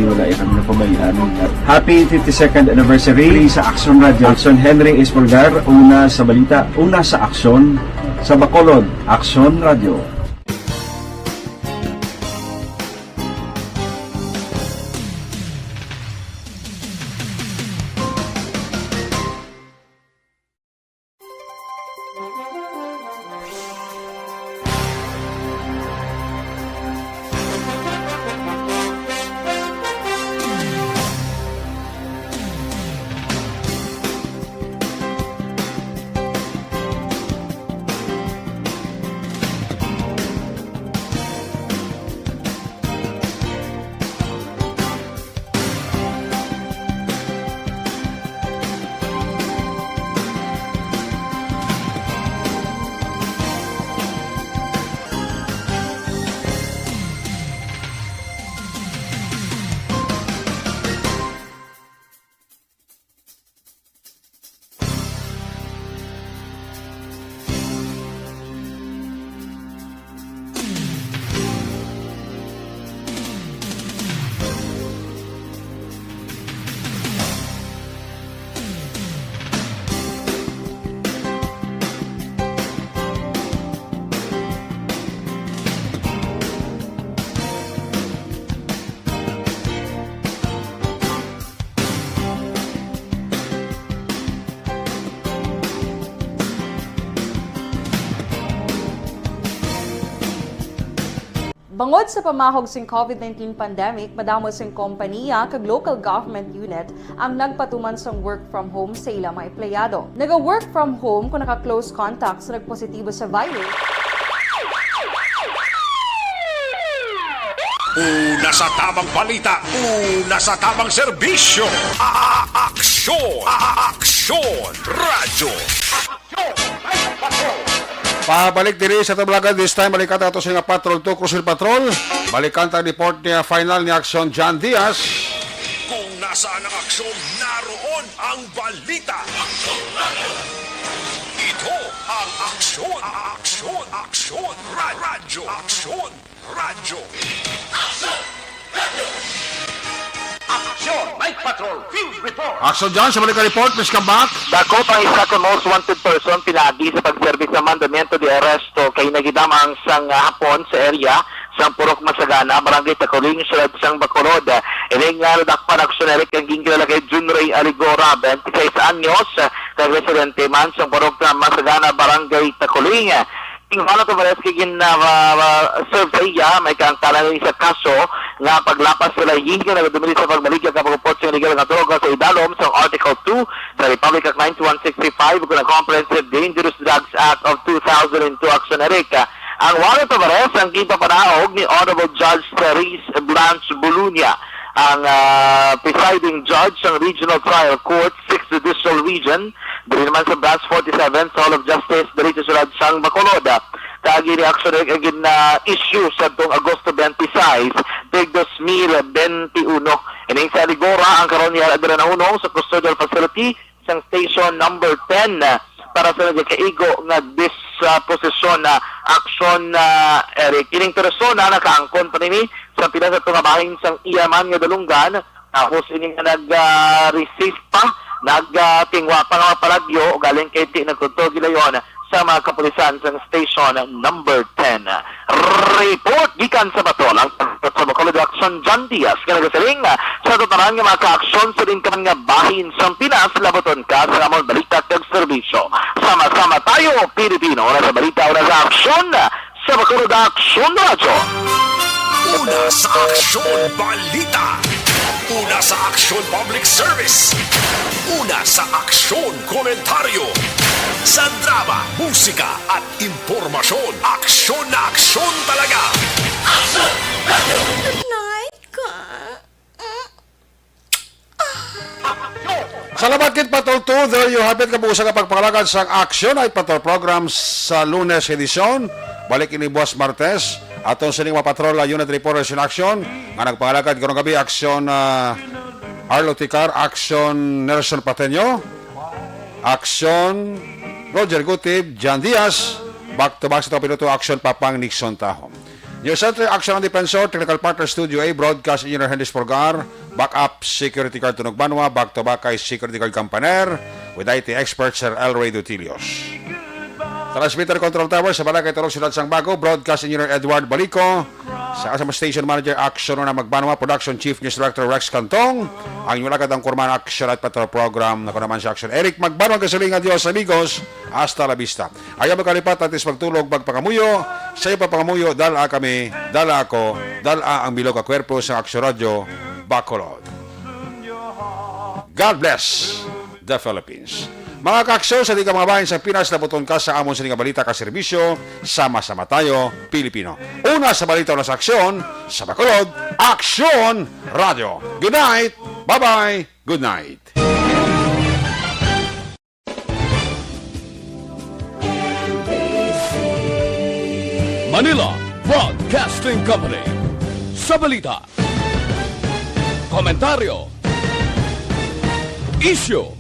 wala ya kami napabayaan. Happy fifty-second anniversary sa Aksyon Radio. Aksyon Henry Espolgar, una sa balita, una sa aksyon, sa Bacolod, Aksyon Radio. Bangod sa pamahog sing COVID nineteen pandemic, madamo sing kompaniya kag local government unit ang nagpatuman sang work from home sa ila mga empleyado. Naga-work from home kung naka-close contact sa nagpositibo sa virus. Una sa tabang balita, una sa tabang serbisyo. A-, a-, aksyon, a-, a-, aksyon, radyo. Pabalik diri sa Tablagan, this time, balikan ta ato sa nga Patrol two, Cruiser Patrol. Balikan ta ang report niya, final ni Aksyon John Diaz. Kung nasaan ang aksyon, naroon ang balita. Ito ang aksyon, aksyon, aksyon, ra-, radyo, aksyon. Radyo. Aksyon, Night Patrol, Field Report. Aksyon dyan sa balik report, please come back. Dakop ang isa ka most wanted person pinaagi sa pagserbi sa mandamiento de arresto kay nagidamang sang, ah, hapon sa area sang Purok Masagana, Barangay Taculing, siyudad sang Bacolod. Ini nga nadakpan, Aksyon Eric, ang ginkilala kay Junray Aligora, twenty-six anyos, kag residente man sang Purok Masagana, Barangay Taculing. Ing Juan Alvarez kay gin, ah, ma-, ma-, serve sa iya, may kaangtanan sa kaso nga paglapas sa layi nga nagadumili sa pagbaligya kag pagupot sa illegal nga droga sa idalom sa Article two sa Republic Act nine one sixty-five ug ang Comprehensive Dangerous Drugs Act of two thousand and two, Aksyon Eric. Ang Juan Alvarez ang ginpapanaog ni Honorable Judge Therese Blanche Bulunia, ang, ah, presiding judge sa Regional Trial Court, Sixth Judicial Region, diri naman sa Branch forty-seven sa Hall of Justice, diri sa siyudad sang Bacolod. Kaagi ni Aksyon Eric ang gin-, ah, issue sa tong Agosto twenty-six, tuig dos mil bente-uno. Ining si Aligora ang karon niya dira nahunong sa custodial facility sang Station Number ten para sa nagakaigo nga disposisyon na aksyon, ah, Eric. Ining persona nakaangkon pa nini sa pila sa tunga bahin sang iya man nga dalunggan. Tapos ini nga nag, ah, resist pa, nag, ah, tingwa pa nga mapalagyo, galing kay di nagkontrol gilayon sa mga kapulisan sa Station Number ten. Report gikan sa Batol, ang sa Bacolod Aksyon, John Diaz, nga nagasiling, sa tanan nga mga kaaksyon sa din ka man nga bahin sang Pinas, labuton ka sa amon balita kag serbisyo. Sama-sama tayo, Pilipino, una sa balita, una sa aksyon, sa Bacolod Aksyon Radyo. Una sa aksyon, balita. Una sa aksyon, public service. Una sa aksyon, komentaryo. Sa drama, musika, at impormasyon, aksyon na aksyon talaga. Night ka. Salamat gid, Patrol two. There you have it. Kabuusan nga pagpangalagad sang Aksyon Night Patrol program sa Lunes edisyon. Balik ini buwas Martes. Aton sining mga patrol, ah, Unit Reporters in Action, nga nagpangalagad karong gabi, Action, ah, Arlo Ticar, Action Nelson Pateño, Action Roger Gutib, Jan Diaz, back to back sa tong piloto, Action Papang Nixon Tahom. News Center, Action ang Defensor, Technical Partner Studio A, Broadcast Engineer Henry Sporgar, Backup Security Guard Tunog Banwa, back to back kay Security Guard Campaner, with I T Expert Sir Elroy Dutilios. Transmitter Control Tower sa Balakay Tulog, Siyudad sang Bago, Broadcast Engineer Edward Balico, sa, sa Station Manager Action na Magbanwa, Production Chief News Director Rex Cantong, ang inyong lagad ang kurman Action at Patrol Program, ako naman si Action Eric Magbanwa, kasiling nga Dios, amigos, hasta la vista. Ayaw magkalipat, atis magtulog, magpangamuyo, sa iyo pa pangamuyo, dala kami, dala ako, dala ang bilog ka kwerpo sa Action Radio, Bacolod. God bless the Philippines. Mga ka-Aksyon, sa di ka mga bahin sa Pinas, labuton ka sa amon sini nga balita ka serbisyo, sama-sama tayo, Pilipino. Una sa balita, una sa aksyon, sa Bacolod, Aksyon Radio. Good night, bye-bye, good night. Manila Broadcasting Company. Sa balita, komentaryo, isyu,